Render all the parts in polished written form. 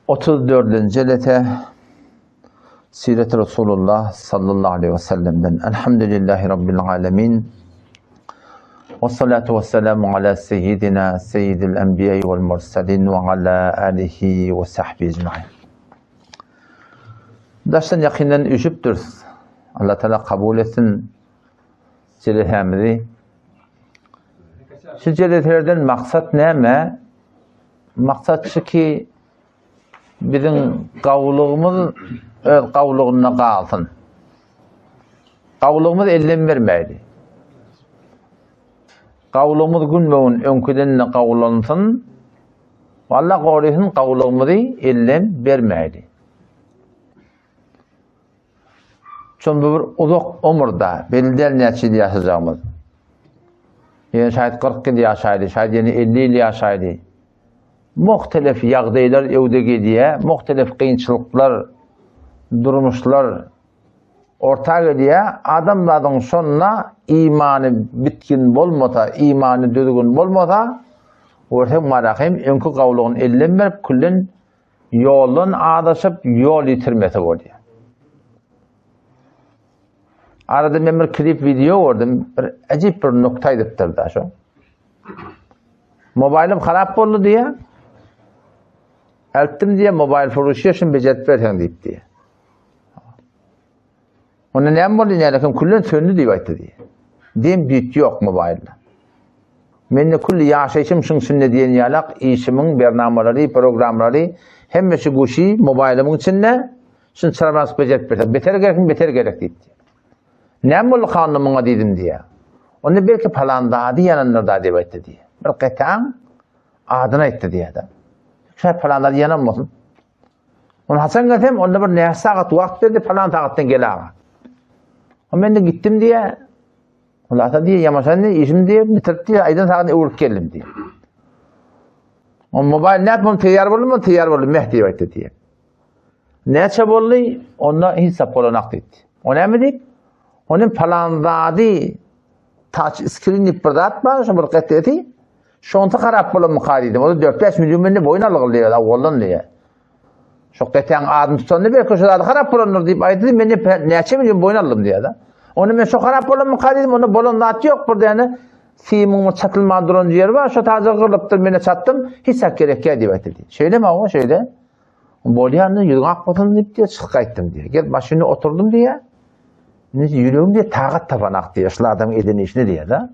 34-nji jelese Siret Resulullah sallallahu aleyhi ve sellem'den. Elhamdülillahi Rabbil alemin. Ve salatu ve selamu ala seyyidina seyyidil enbiya vel mursalin ve ala alihi ve sahbihi ecmain. Daşdan yakından üşüpdür. Allah Teala kabul etsin jelesemizi. Şu jeleselerden maksat näme? Maksat şu ki, biziň gawulygymyz öz gawulygynda galsyn. Gawulygymyz elden bermäýli. Gawulygymyz günbe-gün öňküden-de gawulansyn. Alla gorysyn gawulygymyzy elden bermäýli. Şol bu bir uzak ömürde, belli däl näçe ýyl ýaşajagymyz. Ýene şaýat 40 ýyl ýaşaýdy, şaýat ýene 50 ýyl ýaşaýdy. Muhtelif ýagdaýlar öwde gelýär, muhtelif kynçylyklar, durmuşlar orta gelýär. Adamzadyň şonda imany bitgin bolmasa, imany düzgün bolmasa, görseň marahym öňki gawlugyny elden berip, küllen Ýoldan azaşyp, ýol ýitirmesi bolýar. Arada men bir klip wideo gördüm. Bir ajip bir nokta aýdypdyr da şo. Mobaýlym harap boldy diýe. Eltdim diýe, mobaýl furuşýa şuny bejerip berseň diýip diýe. Onda näme boldy nälekim küllen söndü diýip aýtdy diýe. Dem bit ýok mobaýlda. Mende külli ýaşaýşym şuň içinde diýen ýalak işimiň bernamalary, programmalary hemmesi guşy mobaýlymyň içinde. Şuny çyrabasyp bejerip berseň beter gerekmi beter gerek diýip. Näme boldy kanun muňa diýdim diýe. Onda belki palan zady ýanandyr da diýip aýtdy diýe. Bir getaň adyny aýtdy diýe-de. Şaýat palan zady ýanan bolsun. Ony haçan gelsem, onda bir näçe sagat wagt berdi, palan sagatdan gel aga. O men de gitdim diýe. Hulasa diýe, ýamaşan diýe, işim diýe, bitirip diýe, aýdan sagatyny öwrüp geldim diýe. O mobil näp bolup teýýar boldumy? Teýýar boldy, meh diýip aýtdy diýe. Näçe boldy? Onda hiç sap bolanak diýdi. O näme diýip? Onuň palan zady touch screen diýip bir zat bar, şo bir gyteti. Şonsa harap bolanmyka diýdim. O da 4-5 milyon mende boýun algyl diýýär, awaldan diýýär. Şo getäň adyny tutanda belki şo zady harap bolandyr diýip aýtdy, men näçe milyon boýun aldym diýýär-de. Ony men şo harap bolanmyka diýdim, onda bolan zat ýok, bir däne simyň bir çatylman duran ýeri bar, şo taja gyrylypdyr, men çatdym, hiç zat gerek ýa diýip aýtdy. Şeýlemi awa, şeýle. Bolýar, ýüzüň ak bolsun diýip diýýär, çykyp gaýtdym diýýär. Gelip maşynda oturdym diýýär. Indi ýüregim diýýär, tagat tapanak diýýär, şul adamyň eden işini diýýär-de.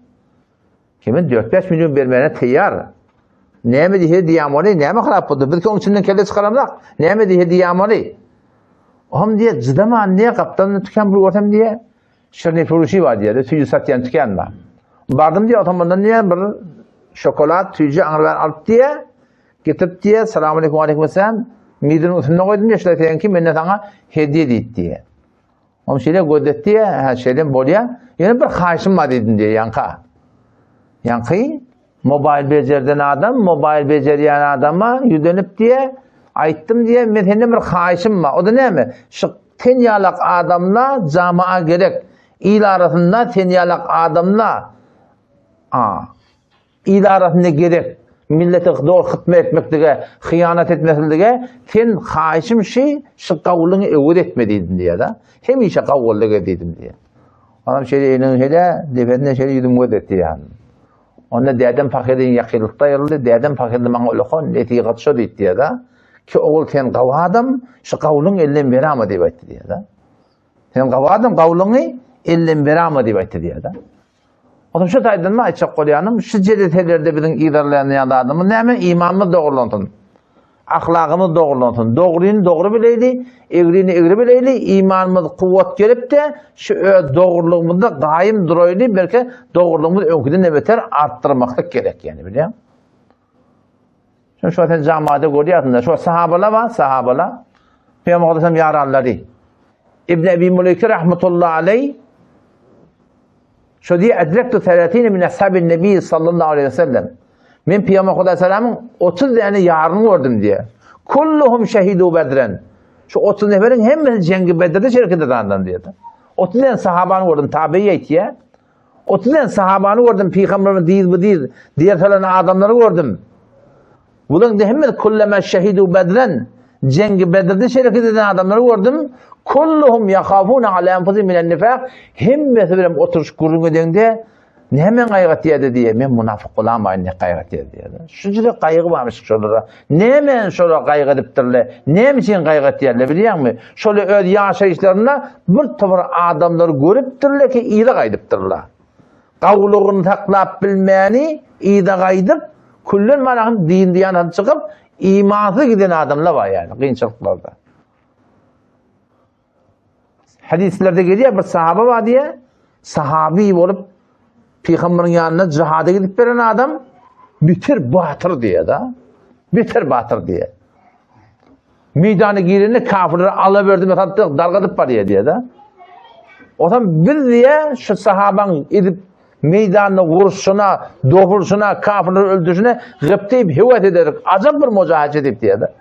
Kimin 4-5 milyon bermäne teýýar. Näme diýse diýýän näme harap boldy? Biz oň içinden kelle çykaramzak. Näme diýse diýýän Ohm diýe jydaman diýe gapdan tüken bir görsem diýe şirni furuşy bar diýe süýji satýan tüken bar. Bardym diýe otomandan diýe bir şokolad süýji aňrybar alyp diýe getirip diýe salam aleyküm aleyküm selam midiniň üstünde goýdum diýe şular seňki menden saňa hediýe diýip diýe. Oň şeýle gözetdi ýa, hä şeýle bolýa. Ýöne bir haýyşym bar diýdim diýe ýaňka. Ýaňky mobaýl bejerden adam, mobaýl bejerýän adama ýüzlenip diýe, aýtdym diýe, men senden bir haýyşym bar. O da näme? Şu sen ýalak adamla jamaa gerek. Il arasynda sen ýalak adamla a Il arasynda gerek, millete dogry hytma etmeklige, hyýanat etmesizlige sen haýyşym şi, şu gawulyňy öwez etme diýdim diýýär-de. Hemişe gawuly gez diýdim diýýär. Onam şeýle elini şeýle, depesine şeýle ýüzümi göz etdi ýa. Onda dädem pahyryň ýakynlykda aýryldy, dädem pahyrdy maňa ulakan nesihat şo diýdi diýýär-de. Ki ogul sen gawy adam, şu gawulyň elden berama diýip aýtdy diýýär-de. Sen gawy adam, gawulyňy elden berama diýip aýtdy diýýär-de. Onuň şu taýdan aýtjak bolýanym, şu jeleselerde biziň yzarlaýan zadymyz näme? Imanymyz dogrulansyn. Ahlagymyz dogrulansun. Dogryny dogry bileýli, egrini egri bileýli, imanymyz kuwwat gelip-de, şu öz dogrulygymyzda gaýym duraýly, belki dogrulygymyz öňküden de beter artdyrmaklyk gerek ýani, bilýäň? Şo şu sen jamada görýärsiň-de, şu sahabalar bar, sahabalar. Peygamber Aleyhisselam ýaranlary. İbn Ebi Muleyke rahmetullahi aleyh Şo diýe edrektu selatine min ashabin nebi sallallahu aleyhi ve sellem. Men Peygamber Aleyhisselam'ın 30 tane ýaryny gördüm diýe. Kulluhum şehidu bedren. Şu 30 neferiň hemmesi Cengi Bedirde şereket edenler diýdi. 30 tane sahabany gördüm, tabi'i aýtýar. 30 tane sahabany gördüm, Peygamberimiz diz bu diz, diğer salan adamlary gördüm. Bularyň hemmesi kullama şehidu bedren. Jengi Bedirde şereket eden adamlary gördüm. Kulluhum yahafuna ala enfusihim minen nifak. Hemmesi bilen oturyş gürrüň edeňde näme gaýgy etýärdi diýe, men munafyk bolamaýyn diýip gaýgy etýärdi diýýär. Şunça gaýgy barmyş şolara. Näme şolara gaýgy edipdirler? Näme üçin gaýgy etýärler bilýäňmi? Şolar öz ýaşaýyşlarynda bir topar adamlary görüpdirler ki, yza gaýdypdyrlar. Gawulygyny saklap bilmäni yza gaýdyp, küllen manasyny din diýandan çykyp, imansyz giden adamlar bar ýaly kynçylyklarda. Hadislerde gelýär bir sahaba bar diýe, sahabi bolup pygamberiň ýanyna jihada gidip beren adam bitir batyr diýe da. Bitir batyr diýe. Meýdana girende kafirleri ala berdi mesal dargadyp barýar diýe-de. Otam biz diýe şu sahabaň edip meýdanda uruşyna, dogurşyna, kafirleri öldürişine gypdyp hewes ederdik. Ajap bir mujahiçi diýip diýe-de.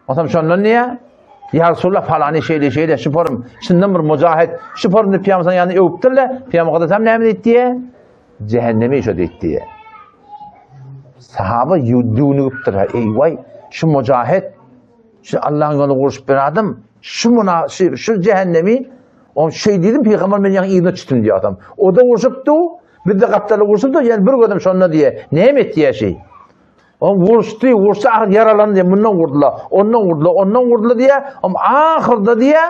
Otam şondan diýe Ya Resulallah falany şeýle şeýle şu forum şundan bir mujahid şu forumda Peygamber'in ýanyna öwüpdirler. Peygamber hem näme diýdi diýe? Cehennemi şo diýdi diýe. Sahaba düwnügipdir. Eý waý, şu mujahid, şu Allah'ın ýolunda uruşyp bir adam, şu muna şu, şu cehennemi on şey diýdim peygamber men ýaňy yzyna çytym diýýär adam. O da urşupdy, biz de gapdaly urşupdy, ýani bir gözüm şonda diýe. Näme etdi şey? On urşdy, urşdy ahyr ýaralandy diýe, mundan urdular, ondan urdular, ondan urdular diýe, om ahyrda diýe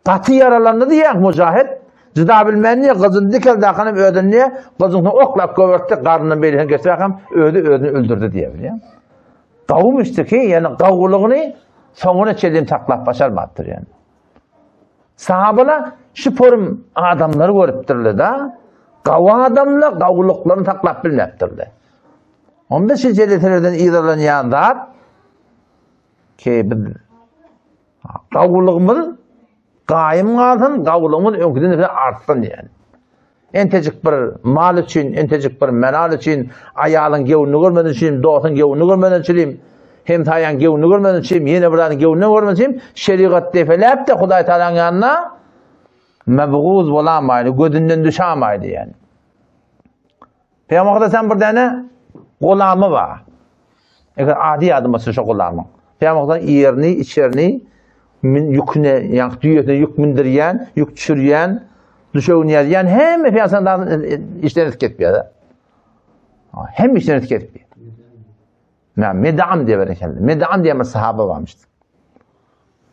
Gaty ýaralandy diýýär Mujahid. Jyda bilmän diýýär, gyzyny dikeldi akanam özüni diýýär, gyzyny oklap göbertdi, garnyndan beýlesine geçdi akam özi özüni öldürdi diýýär bilýän. Gawum içdiki, ýani gawulygyny soňuna çenli saklap başarmapdyr ýani. Sahabalar şu forum adamlary görüpdirler da, gawy adamlar gawulyklaryny saklap bilmäpdirler. Onda şu jeleselerden yzarlanýan zat ki biz Gawulygymyz gaýym galsyn, gawulygymyz öňküden de artsyn diýen. Entejik bir mal üçin, entejik bir menal üçin, aýalyň gewünini görmek üçin, dostuň gewünini görmek üçin, hemsaýaň gewünini görmek üçin, ýene bir zadyň gewünini görmek üçin şerigat defeläp de Hudaý Tagalaň ýanyna mebguz bolamaýly, gözünden düşamaýly diýen. Pygamber sen bir däne gulamy bar. Eger ady ýadyma düşse şo gulamyň. Pygamber ýerini, içerini, ýüküne, ýa düýesine ýük mindirýän, ýük düşürýän, düşegini ýazýan hemme pygamberden işlerini edip ketýär. Hemme işlerini edip ketýär. Näme Medam diýip eken. Medam diýen bir sahaba barmyş.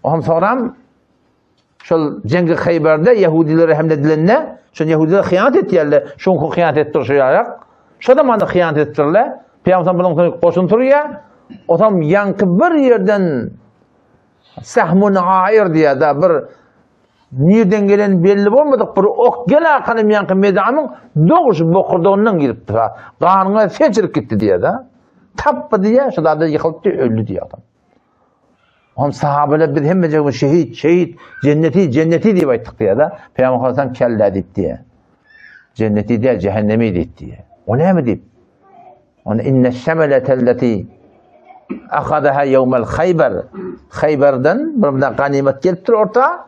Ohm soram şol Cengi Haýberde Ýahudilere hemle edilende, şol Ýahudiler hyýanat etýärler, şoňky hyýanat etdir şu ýarak. Şo da mana hyýanat etdirler. Peygamber bunuň goşun turýar. Otam ýaňky bir ýerden Sahmun aýr diýär da bir Nirden gelen belli bolmadyk bir ok gel arkanym ýaňky medamyň dogry şu bokurdagyndan giripdir. Ganyňa seçilip gitdi diýýär da. Tapdy diýýär, şu zada ýykylypdy, öldi diýýär adam. Ohm sahabeler biz hemmejigimiz şehit, şehit, cenneti, cenneti diýip aýtdyk diýýär da. Peygamber sallallahu kella diýip diýýär. Cenneti diýär, cehennemi diýip diýýär. O näme diýip? Onda inne şemeletelleti ahadaha ýewmel Haýbar. Haýbardan bir bilen ganymat gelipdir orta.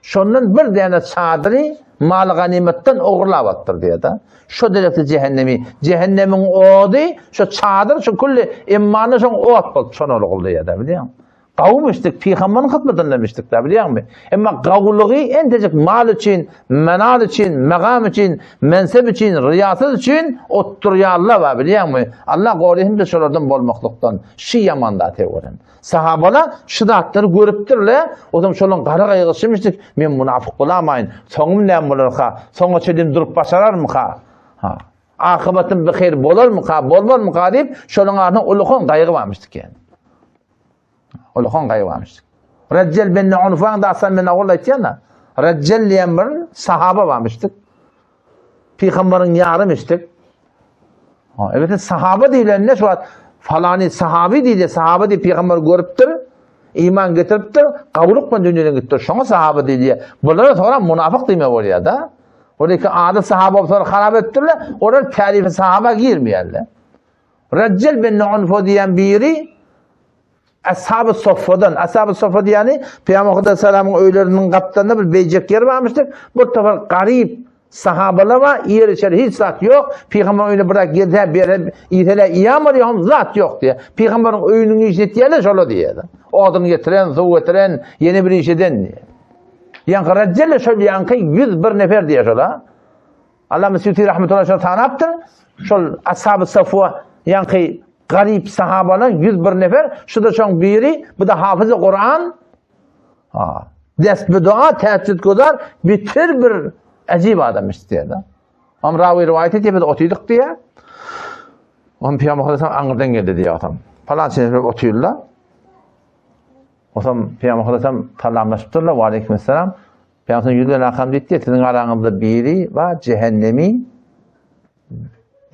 Şondan bir däne çadyry mal ganymatdan ogurlap alypdyr diýýär-de. Şo derekli cehennemi, cehennemiň ody, şo çadyr, şo külli emmany şoň ot bolup şonal ogul diýýär-de, bilýäňmi? Gawumyşdyk, pygamberiň hyzmatynda mişdik da, bilýäňmi? Emma gawulygy entejik mal üçin, menal üçin, magam üçin, mensep üçin, riýasat üçin otdurýarlar bar, bilýäňmi? Allah gorasyn biz şolardan bolmaklykdan. Şi ýaman zat öwren. Sahabalar şu zatlary görüpdirler, o zaman şolaryň gara gaýgysy şimişdik, men munafyk bolamaýyn, soňum näme bolarka, soňa çenli durup başararmyka? Ha. Akybatym bir haýyr bolarmyka, bolmazmyka diýip, şolaryň arasynda ulukan gaýgy barmyşdyk ýani. Ulukan gaýgy barmyşdyk. Reccel bin Unfan da Hasan bin Awul aýtýan-a. Reccel diýen bir sahaba barmyşdyk. Pygamberiň ýarymyşdyk. Ha, evet sahaba diýlende şu wagt falany sahabi diýdi, sahaba diýip pygamber görüpdir, iman getiripdir, gawulyk bilen dünýeden gitdi. Şoňa sahaba diýilýär. Bulara sonra munafyk diýme bolýar da. Olar ki ady sahaba bolsa harap etdirler, olar tärifi sahaba girmeýärler. Reccel bin Unfa diýen biri Ashab-y Soffadan, Ashab-y Soffa diýeni Pygamber Huda salamyň öýleriniň gapdalynda bir beýjek ýer barmyşdyr. Bir topar garyp. Sahabalar bar, iýer içer hiç zat ýok. Pygamberiň öýüne bir zat gelse, berse, iýseler iýen bolýar, ýok zat ýok diýýär. Pygamberiň öýüniň işini etýärler şolar diýýär. Odun getiren, suw getiren, ýene bir iş eden diýýär. Ýaňky Rejjele şol ýaňky 101 nefer diýýär şola. Allama Süti rahmetullahi şol sanapdyr. Şol Ashab-y Safwa ýaňky garyp sahabalar 101 nefer, şu da şoň biri, bu da hafyzy Kur'an. Ha. Dest bi dua, teheccüd guzar, bitir bir ajib adam istiýär. Am rawi riwayet edýär, biz otydyk diýýär. Om Peygamber Aleyhisselam aňyrdan geldi diýýär otam. Falan çenli otyrlar. Otam Peygamber Aleyhisselam salamlaşypdyrlar, wa aleykümselam. Peygamber ýüzlen akam diýdi, siziň araňyzda biri bar, cehennemi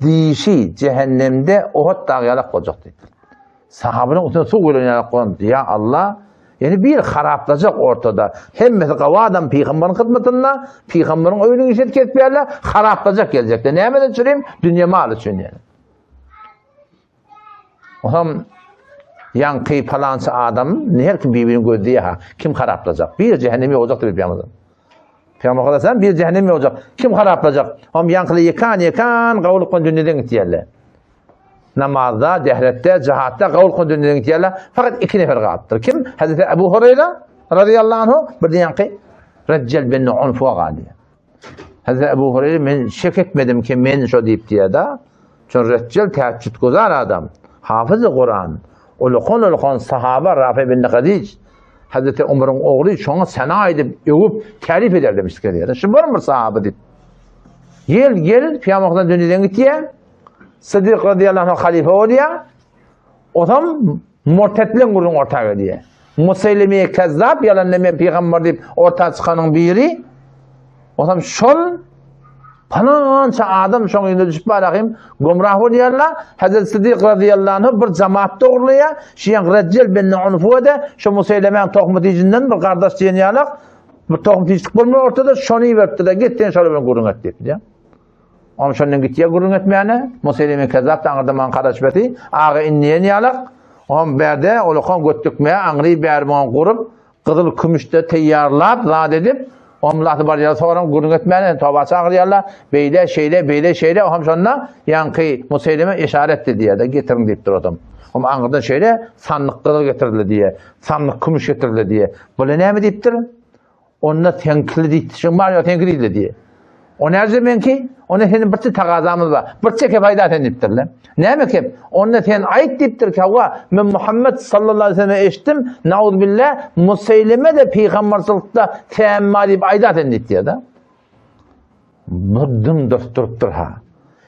Dişi cehennemde Ohod dagy ýalak boljak diýipdir. Sahabanyň üstüne suw guýlan ýalak bolan, ýa Allah, ýani bir haraplajak ortada. Hemmesi gawy adam pygamberiň hyzmatynda, pygamberiň öýüniň işini kesip ýärler, haraplajak geljekde. Nämeden üçin? Dünýe maly üçin ýani. Otam ýaňky palançy adam, her kim bir-birini gözleýär ha, kim haraplajak? Bir cehennemi ýogjak diýip ýaňyz. Peygamber Aleyhisselam bir cehennem ýogjak. Kim haraplajak? Om ýaňkyly ýekan ýekan gawlukdan dünýeden gitýärler. Namazda, dehretde, jihatda gawlukdan dünýeden gitýärler. Fakat iki nefer galypdyr. Kim? Hazreti Ebu Hureyre radıyallahu anhu bir de ýaňky Reccel bin Unfuwa galdy. Hazreti Ebu Hureyre men şek etmedim ki men şo diýip diýýär-de. Şol Reccel täheccüd guzar adam, hafyzy Kuran, ulukan-ulukan sahaba Rafi bin Hadic, Hazreti Umaryň ogly şoňa sena edip, öwüp, tarif eder demişdik diýýär. Şu bir bir sahaba diýip. Gel, gel, Peygamberden dünýeden gitýär. Sıddyk radıyallahu anh halife bolýar. Otam murtetleň gürrüň orta gelýär. Museýleme kezzap ýalan men pygamber diýip orta çykanyň biri. Otam şol palança adam şoň ýüzüne düşüp barahym gümrah bolýarlar. Hazreti Siddik radıyallahu anh bir jamaat dogurlaýar. Şiýan Reccel bin Unfuwa şu Museýlemäň tohmy dijinden bir gardaş diýen ýalak bir tohum tijlik bolmaly ortada şony iberipdir-de git sen şolar bilen gürrüň et diýip. Onuň şondan gitýär gürrüň etmäne. Museýleme kezzap taňyrda maňa garaşbeti. Aga indiýen ýalak. Oňam bärde olakan götdükme aňry bäri muňa gurup, gyzyl kümüşde teýýarlap, zat edip, oňam laty barýar soran gürrüň etmäne toba çagyrýarlar. Beýle, şeýle, beýle, şeýle. Oňam şonda ýaňky Museýleme işaret etdi diýýär-de, getiriň diýipdir otam. Oňam aňyrdan şeýle sandyk gyzyl getirildi diýýär. Sandyk kümüş getirildi diýýär. Bula näme diýipdir? Onda seňkili diýdi. Şuň bar ýok seňki diýdi diýdi. O näce meňki? Onda seniň birçe tagazamyz bar. Birçe kep aýda sen diýipdirler. Näme kep? Onda sen aýt diýipdir ki, hawa, men Muhammed sallallahu aleyhi ve sellem eşitdim. Nauzbillah, Museýleme de pygamberçilikde tämma diýip aýda sen diýipdir da. Bu dym durupdyr ha.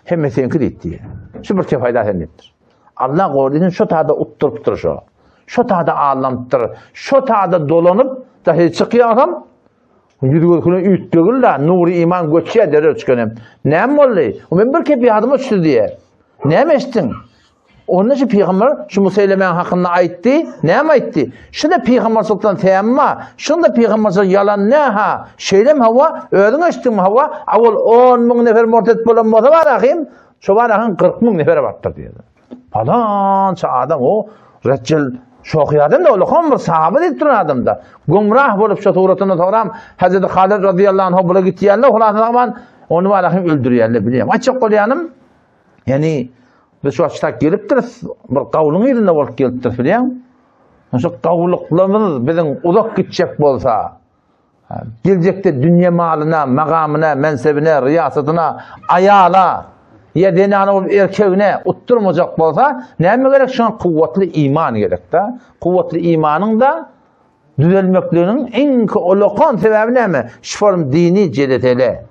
Hemme seňki diýipdir. Şu bir kep aýda sen diýipdir. Allah gordy şo tada utdurypdyr şo. Şo tada allanypdyr. Şo tada dolanyp, dahy çykýar adam. Ýüz gözüne üýtgegil da, nury iman göçýär derrew çykanem. Näme boldy? O men bir kep ýadyma düşdi diýe. Näme eşitdiň? Onda şu pygamber şu Museýlemäň hakynda aýtdy. Näme aýtdy? Şu da pygamber sultan tämma, şunda pygamber sultan ýalan ne ha? Şeýlem hawa, özüň eşitdiňmi hawa? Awal 10 müň nefer murtet bolan bolsa bar ahim, Şo barahyň 40 müň nefere barypdyr diýýär. Palança adam o Reccel şohy adam da ol bir sahaba diýip duran adam da. Gümrah bolup şo suratynda soram Hazreti Halid radıyallahu anh bula gitýärler, hulasy zaman ony barahyň öldürýärler bilýän. Açyk bolýanym, ýani biz şu açdak gelipdiris, bir gawlyň ýerinde bolup gelipdiris bilýän. Şu gawlyklarymyz biziň uzak gitjek bolsa, Geljekde dünýe malyna, magamyna, mensebine, ryýasatyna, aýala ýa zenana bolup erkegine utdurmajak bolsa, näme gerek? Şoňa kuwwatly iman gerek-de. Kuwwatly imanyň-da düzelmekliginiň iň ulakan sebäbi näme? Şu dini jeletele.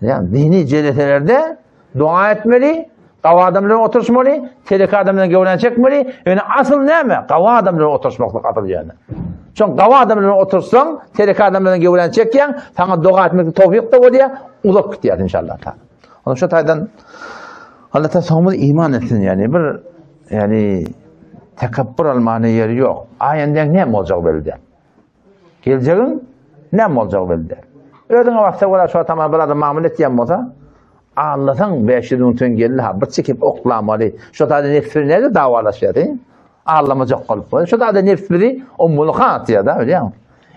Ýa dini jeleselerde dua etmeli, gawy adam bilen oturyşmaly, telek adam bilen göwrän çekmeli. Ýöne asyl näme? Gawy adam bilen oturyşmaklyk asyl ýöne. Şoň gawy adam bilen otursaň, telek adam bilen göwrän çekýäň, saňa doga etmek towfik da bolýar, uzak gitýär inşallah. Onuň şu taýdan Allah ta soňumyz iman etsin ýani bir ýani tekabbur almany ýeri ýok. Aýenden näme boljak belli däl. Geljegiň näme boljagy belli däl. Özüňe baksa görä şu atama bir adam mamul etýän bolsa, allasaň 500 müň tüň geldi ha, bir çekip oklamaly. Şu taýda nefs bilen näde dawalaşýar, he? Allamajak bolup. Şu taýda nefs bizi o mulka atýar da, bilýäňmi?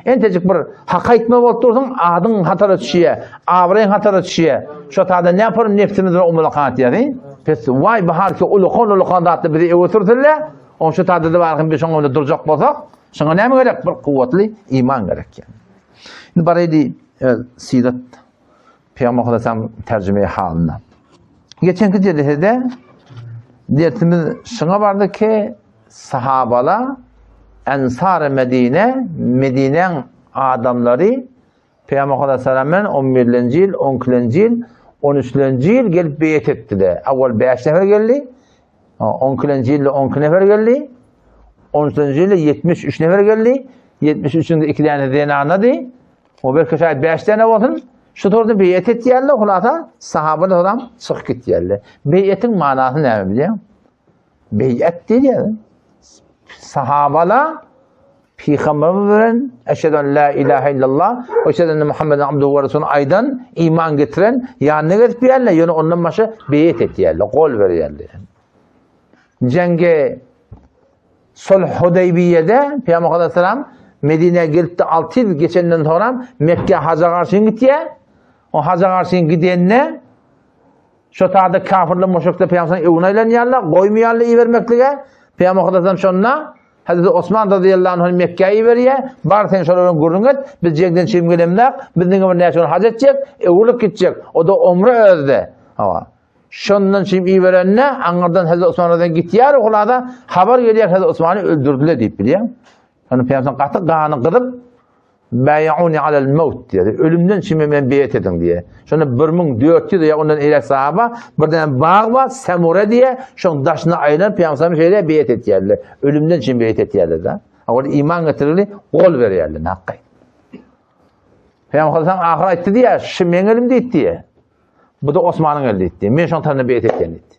Entejik bir hak aýtma bolup dursuň, adyň hatara düşýär, abraýyň hatara düşýär. Şo taýda näme yaparym nefsimiz bilen umulakat diýýär. Pes waý baharki ulukan ulukan zatlar bizi öňe sürsünler. Oň şu taýda da barhym biz şoň bilen durjak bolsak, şoňa näme gerek? Bir kuwwatly iman gerek ýa. Indi baraýdy e, sirat Peygamber Hudaýam terjime halyna. Geçenki jelesede dersimiz şuňa bardy ki sahabala Ensar Medine, Medineň adamlary Peygamber Hudaýam bilen 11-nji ýyl, 12-nji ýyl, 13-nji ýyl gelip beýet etdiler. Awal 5 nefer geldi. 12-nji ýylda 12 nefer geldi. 13-nji ýylda 73 nefer geldi. 73-ünde 2 däne zenanady. O belki şaýat 5 däne bolsun. Şu torda beýet etýärler, hulasa sahabalar adam çykyp gitýärler. Beýetiň manasy näme bilýäň? Beýet diýýär. Sahabala Peygamberimiz bilen eşhedü en la ilahe illallah we eşhedü enne Muhammeden abduhu we resuluhu aýdan iman getiren ýanyna gezip ýerler, ýöne ondan başga beýet etýärler, gol berýärler. Jenge Sulh Hudaýbiýede Peygamber aleyhisselam Medine gelipdi 6 ýyl geçenden soňra Mekge haja garşy gitýär. O haja garşy gidende Şo taýda kafirler, müşrikler Pygamberimiziň öwüne aýlanýarlar, goýmaýarlar ibermeklige. Pygamber Hudaýdan şonda Hazreti Osman radıyallahu anhu Mekke'ye iberýär. Bar sen şolar bilen gürrüň et. Biz jeňden çykyp gelemzok. Biz diňe bir näçe gün haj etjek, öwrülip gitjek. O da omra özde. Hawa. Şondan çykyp iberende aňyrdan Hazreti Osman radıyallahu gitýär, hulada habar gelýär Hazreti Osmany öldürdüler diýip bilýär. Ony Pygamber gaty gany gyzyp Bäýauni alel mewt diýýär. Ölümden çime men beýet ediň diýýär. Şonda 1400 ýa ondan eýläk sahaba birden bag bar, Semure diýýär. Şoň daşyna aýlanyp Pygamber şeýle beýet etýärler. Ölümden çime beýet etýärler da. Ol iman getirili gol berýärler hakky. Pygamber ahyr aýtdy diýýär, şu meň elim diýdi diýýär. Bu da Osmanyň eli diýdi. Men şoň tarapyndan beýet etýän diýdi.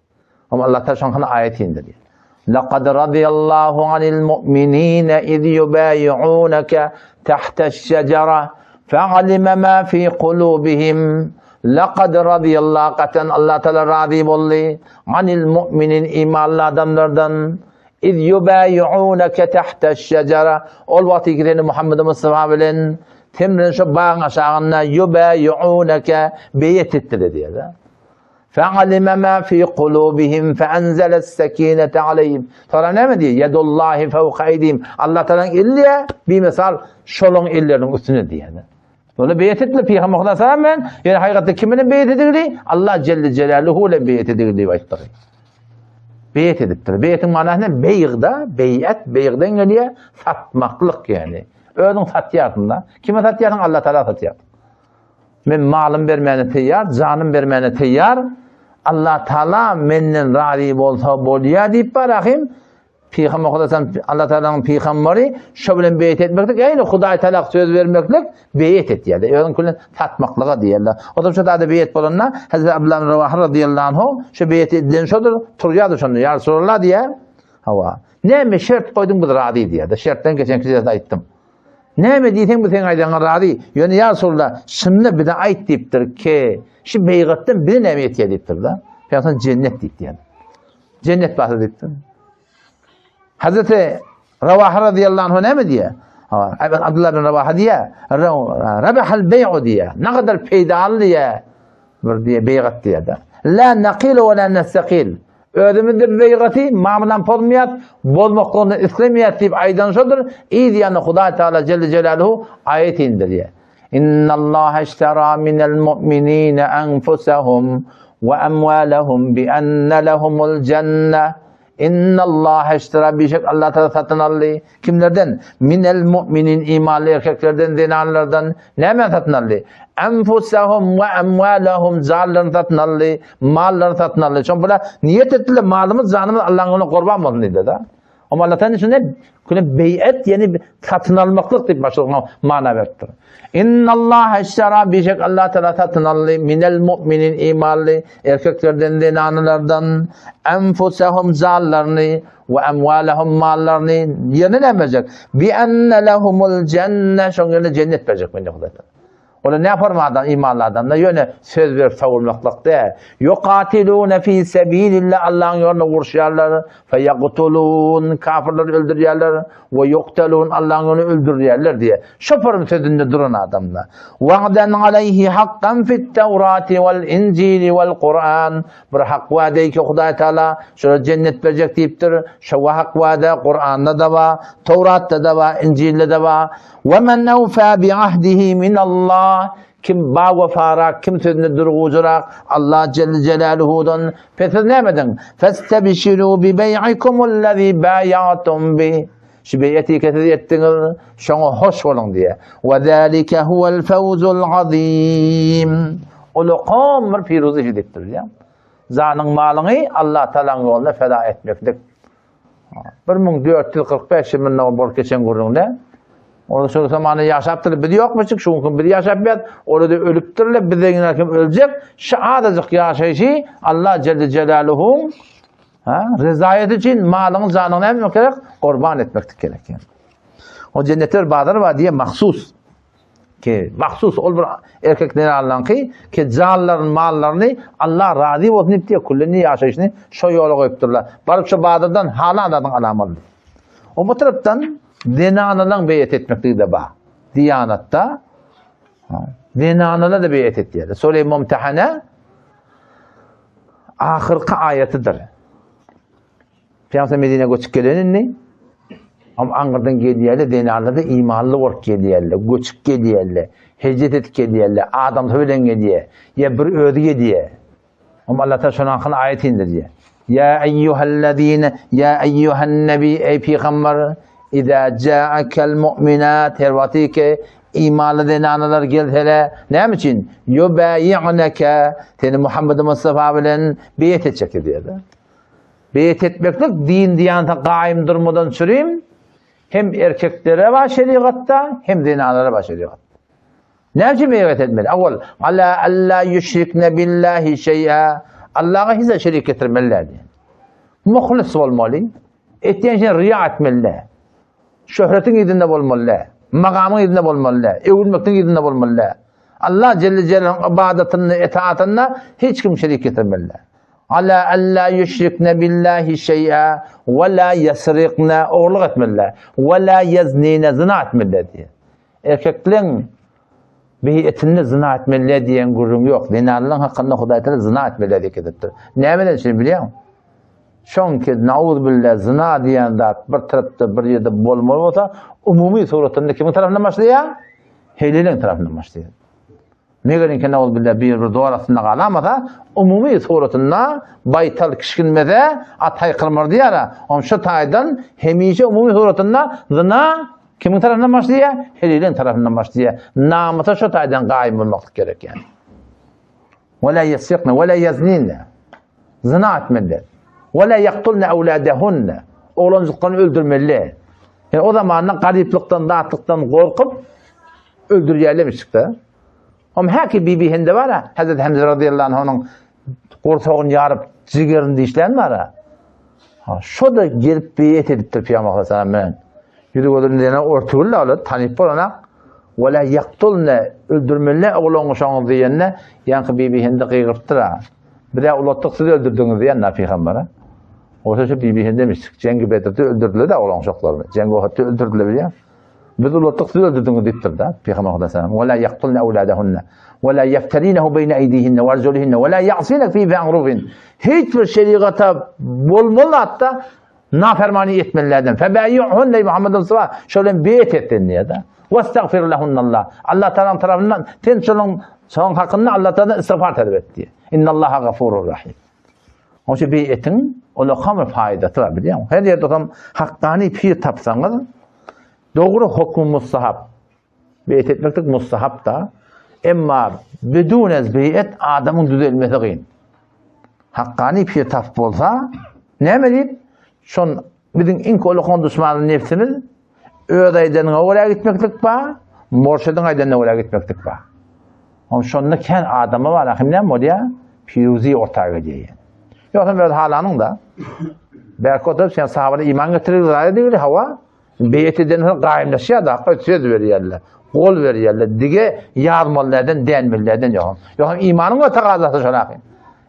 Ama Allah Teala şoň hakyna aýat indirdi. Laqad radiyallahu anil mu'minina iz yubayi'unaka tahtaş-şejara fa'alima ma fi kulubihim. Laqad radiyallahu katan Allah Teala razy boldy anil mu'minin imanly adamlardan iz yubayi'unaka tahtaş-şejara ol wagty seni Muhammed Mustafa bilen sen bilen şu bagyň aşagynda yubayi'unaka beýet etdiler diýýär. Fe'alime ma fi kulubihim fe'enzeles sekinete aleyhim. Sonra näme diýýär? Yedullahi fewka eydihim. Allah Taala'nın eli diýýär, bir misal şolaryň elleriniň üstüne diýýär. Böyle beýet etdi Peygamber sallallahu aleyhi ve sellem ýöne hakykatda kim bilen beýet edildi? Allah Celle Celaluhu bilen beýet edildi diýip aýtdy. Beýet edipdir. Beýetiň manasy ne? Beýgda, beýet, beýgden gelýär, satmaklyk ýagny. Özüň satýarsyň da. Kime satýarsyň? Allah Taala satýar. Men malym bermäne teýýar, janym bermäne teýýar. Allah Taala menden razy bolsa bolýar diýip bar ahim. Pygamber Hudaýdan Allah Taalanyň pygamberi şo bilen beýet etmeklik, ýagny Hudaý Taala söz bermeklik beýet etýär. Özüň bilen satmaklyga diýerler. O da şo da beýet bolanda Hazreti Abdullah ibn Rawaha radıyallahu anhu şo beýet edilen şodur, turýardy şonda. Ýa Resulallah diýär. Hawa. Näme şert goýduň biz razy diýýär. Şertden geçen kişi aýtdym. Näme diýseň bu seň aýdanyňa razy. Ýöne ýa Resulallah, şunda bize aýt diýipdir ki, şu beýgatdan bize näme ýetýär diýipdir-de. Pygamber jennet diýipdir. Yani. Jennet bardy diýipdir. Hazreti Rawaha radıyallahu anhu näme diýýär? Abdullah bin Rawaha diýýär, Rabahal beý'u diýýär. Ne kadar peýdaly diýýär. Bir diýe beýgat diýýär-de. La naqil we la nastaqil. Özümizde beýgaty mamlan pozmaýas, bozmaklygyny islemeýäs diýip aýdan şodur. Yz ýany Hudaý Taala Celle Celaluhu aýat indirýär. Innallaha iştara minel mu'minina enfusahum we amwalahum bi enne lehumul cenne. Innallaha iştara bişek Allah Taala satyn aldy. Kimlerden? Minel mu'minin imanly erkeklerden, zenanlardan näme satyn aldy? Enfusahum we amwalahum janlaryny satyn aldy, mallaryny satyn aldy. Şoň bular niýet etdiler, malymyz, janymyz Allah'ın ýoluna gurban bolsun diýdiler. Amma Allah Taala şunda küne beýet, ýani satyn almaklyk diýip başlygyna mana beripdir. Innallaha iştara bişek Allah Taala satyn aldy minel mu'minin imanly erkeklerden, zenanlardan enfusahum janlaryny we amwalahum mallaryny ýerine näme berjek? Bi enne lehumul cenne şoň ýerine jennet berjek men Hudaý. Olar ne formadan imanly adamlar? Ýöne söz berip sowulmaklyk däl. Yuqatiluna fi sabilillah Allahyň ýolunda uruşýarlar. Feýaqtulun kafirleri öldürýärler we yuqtalun Allahyň ýolunda öldürýärler diýe. Şu form sözünde duran adamlar. Wa'dan alayhi hakkan fit Tawrati wal Injili wal Kur'an. Bir hak wade ki Hudaý Taala şolara jennet berjek diýipdir. Şo hak wade Kur'anda da bar, Tawratda da bar, Injilde de bar. Ve men evfâ bi ahdihi minallah Kim ba wefarak, kim sözünde durgujyrak Allah Celle Celaluhudan pes siz näme ediň? Festebşiru bi beý'ikumul-lezî bâya'tum bi. Şu beýeti ki siz etdiňiz, şoňa hoş boluň diýe. Ve zâlike huvel fewzul azîm. Ulakan bir piruzlyk edipdir diýe. Janyň malyňy Allah Taalanyň ýolunda feda etmeklik. 1445 ýyl mundan bolup geçen gürrüňde. Olar şol zamanda ýaşapdyr, biz ýokmuşyk, şu gün biz ýaşap ýat, olar da ölüpdirler, biz de ýene kim öljek. Şu azajyk ýaşaýşy Allah Celle Celaluhu ha, rezaýeti üçin malyňy, janyňy näme etmek gerek? Gurban etmeklik gerek. Yani. O cennetler bazar bar diye mahsus. Ki, mahsus ol bir erkek zenanlaryňky ki janlaryny, mallaryny Allah razy bolsun diýip diýe küllenni ýaşaýşyny şo ýola goýupdyrlar. Baryp şo bazardan halan zadyň alamaly. O bu tarapdan zenanalaryň beýet etmekligi de bar. Diýanatda zenanalar da beýet etýär. Sure Mumtahana ahyrky aýatydyr. Pygamber Medine göçüp gelenini am aňyrdan gelýärler, zenanlar da imanly bolup gelýärler, göçüp gelýärler, hijret edip gelýärler, adamsy bilen gelýär, ýa bir özi gelýär. Am Allah Taala şonuň hakyna aýat indirýär. Ýa eýýuhellezine, ýa eýýuhan nebi, eý pygamber, iza ja'akel mu'minat, her wagty ki imanly zenanalar gelsele, näme üçin? Yubayi'neke, seni Muhammed Mustafa bilen beýet etjek diýýär. Beýet etmeklik din-diýanata gaýym durmadan çürim hem erkeklere bar şerigatda, hem zenanlara bar şerigatda. Näme üçin beýet etmeli? Awal, ala alla ýüşrikne billahi şeý'a. Allaha hiç zat şerik getirmeli däl. Muhlis bolmaly. Etýän işine riýa etmeli däl. Şöhretiň yzynda bolmaly däl. Magamyň yzynda bolmaly däl. Öwülmekligiň yzynda bolmaly däl. Allah Celle Celaluhu'nyň ybadatynda, etaatynda hiç kim şerik getirmeli däl. Ala alla ýüşrikne billahi şeý'a we la ýesrikne ogurlyk etmeliler. We la ýeznine zyna etmeliler diýýär. Erkekleň beýetinde zyna etmeliler diýen gürrüň ýok. Zenanlaryň hakynda Hudaý Taala zyna etmeliler diýip edipdir. Nämeden üçin bilýäňmi? Çünki nauz billah zyna diýen zat bir tarapda bir ýerde bolmaly bolsa, umumy suratynda kimiň tarapyndan başlaýar? Heliliň tarapyndan başlaýar. Megeriňki nauz billah bir bir zor astynda galamasa, umumy suratynda baýtal kişginmeze, at haýkyrmar diýýär. On şu taýdan hemişe umumy suratynda zyna kimiň tarapyndan başlaýar? Heliliň tarapyndan başlaýar. Namysa şu taýdan gaýym bolmaklyk gerek ýani. Ve la yesriqne ve la yeznine. Zyna etmeli. Ve la yaktulne evladehunne. Oglanjyklaryny öldürmeli. Yani o zamandan garyplykdan, datlykdan gorkup öldürýärlemişikde. Hem häki Bibi Hinde bar ha, Hazreti Hamza radıyallahu anh onuň gursagyny ýaryp, jigerini dişlän bar ha. Ha, şo da gelip beýet edipdir Pygamber aleyhisselam bilen. Ýüzi gözüni diýene ortugül alyp, tanyp bolanak. Ve la yaktulne öldürmeli ogluňy şoňyz diýende, ýaňky Bibi Hinde gygyrypdyr ha. Bize ulatdyk siz öldürdüňiz diýen na Pygambere. Oysa şu Bibi Hinde mişik. Jengi Bedirde öldürdüler de oglan şoklaryny. Jengi Uhudda öldürdüler bilýän. Biz ulatdyk siz öldürdüňiz diýipdir da Pygamber aleyhisselam. Ve la yaktulne evladahunne ve la yefterinehu beyne eydihinne ve arjulihinne ve la ya'sine fi ma'rufin. Hiç bir şeriata bolmaly hatta nafermani etmelilerden. Febayyuhunne Muhammed Mustafa şöyle beyet ettin diye de. Vestagfir lehunnallah. Allah Teala'nın tarafından sen şunun son hakkında Allah Teala istiğfar talep et diye. İnnallaha gafurur rahim. Onun için beýetiň ulakam bir faýdasy bar bilýäňmi? Her ýerde hem hakkani pir tapsaňyz, dogry hukm mustahap. Beýet etmeklik mustahap da. Emma bidun ez beýet adamyň düzelmesi gyn. Hakkani pir tap bolsa, näme diýip, şon biziň iň ulakan duşmanymyz nefsimiz Öz aýdanyňa görä gitmeklik bar, murşidiň aýdanyna görä gitmeklik bar. Oň şonda kän adama bar, ahim näme bolýar? Piruzi orta gelýär. Ýogsa öz halanyň da. Belki oturyp sen sahabada iman getirir zaýa diýili hawa. Beýet eden soň gaýymlaşýar da, hakka söz berýärler. Gol berýärler. Dige ýazmalylardan, dänmelilerden ýok. Ýok, imanyň we tagazasy şonaki.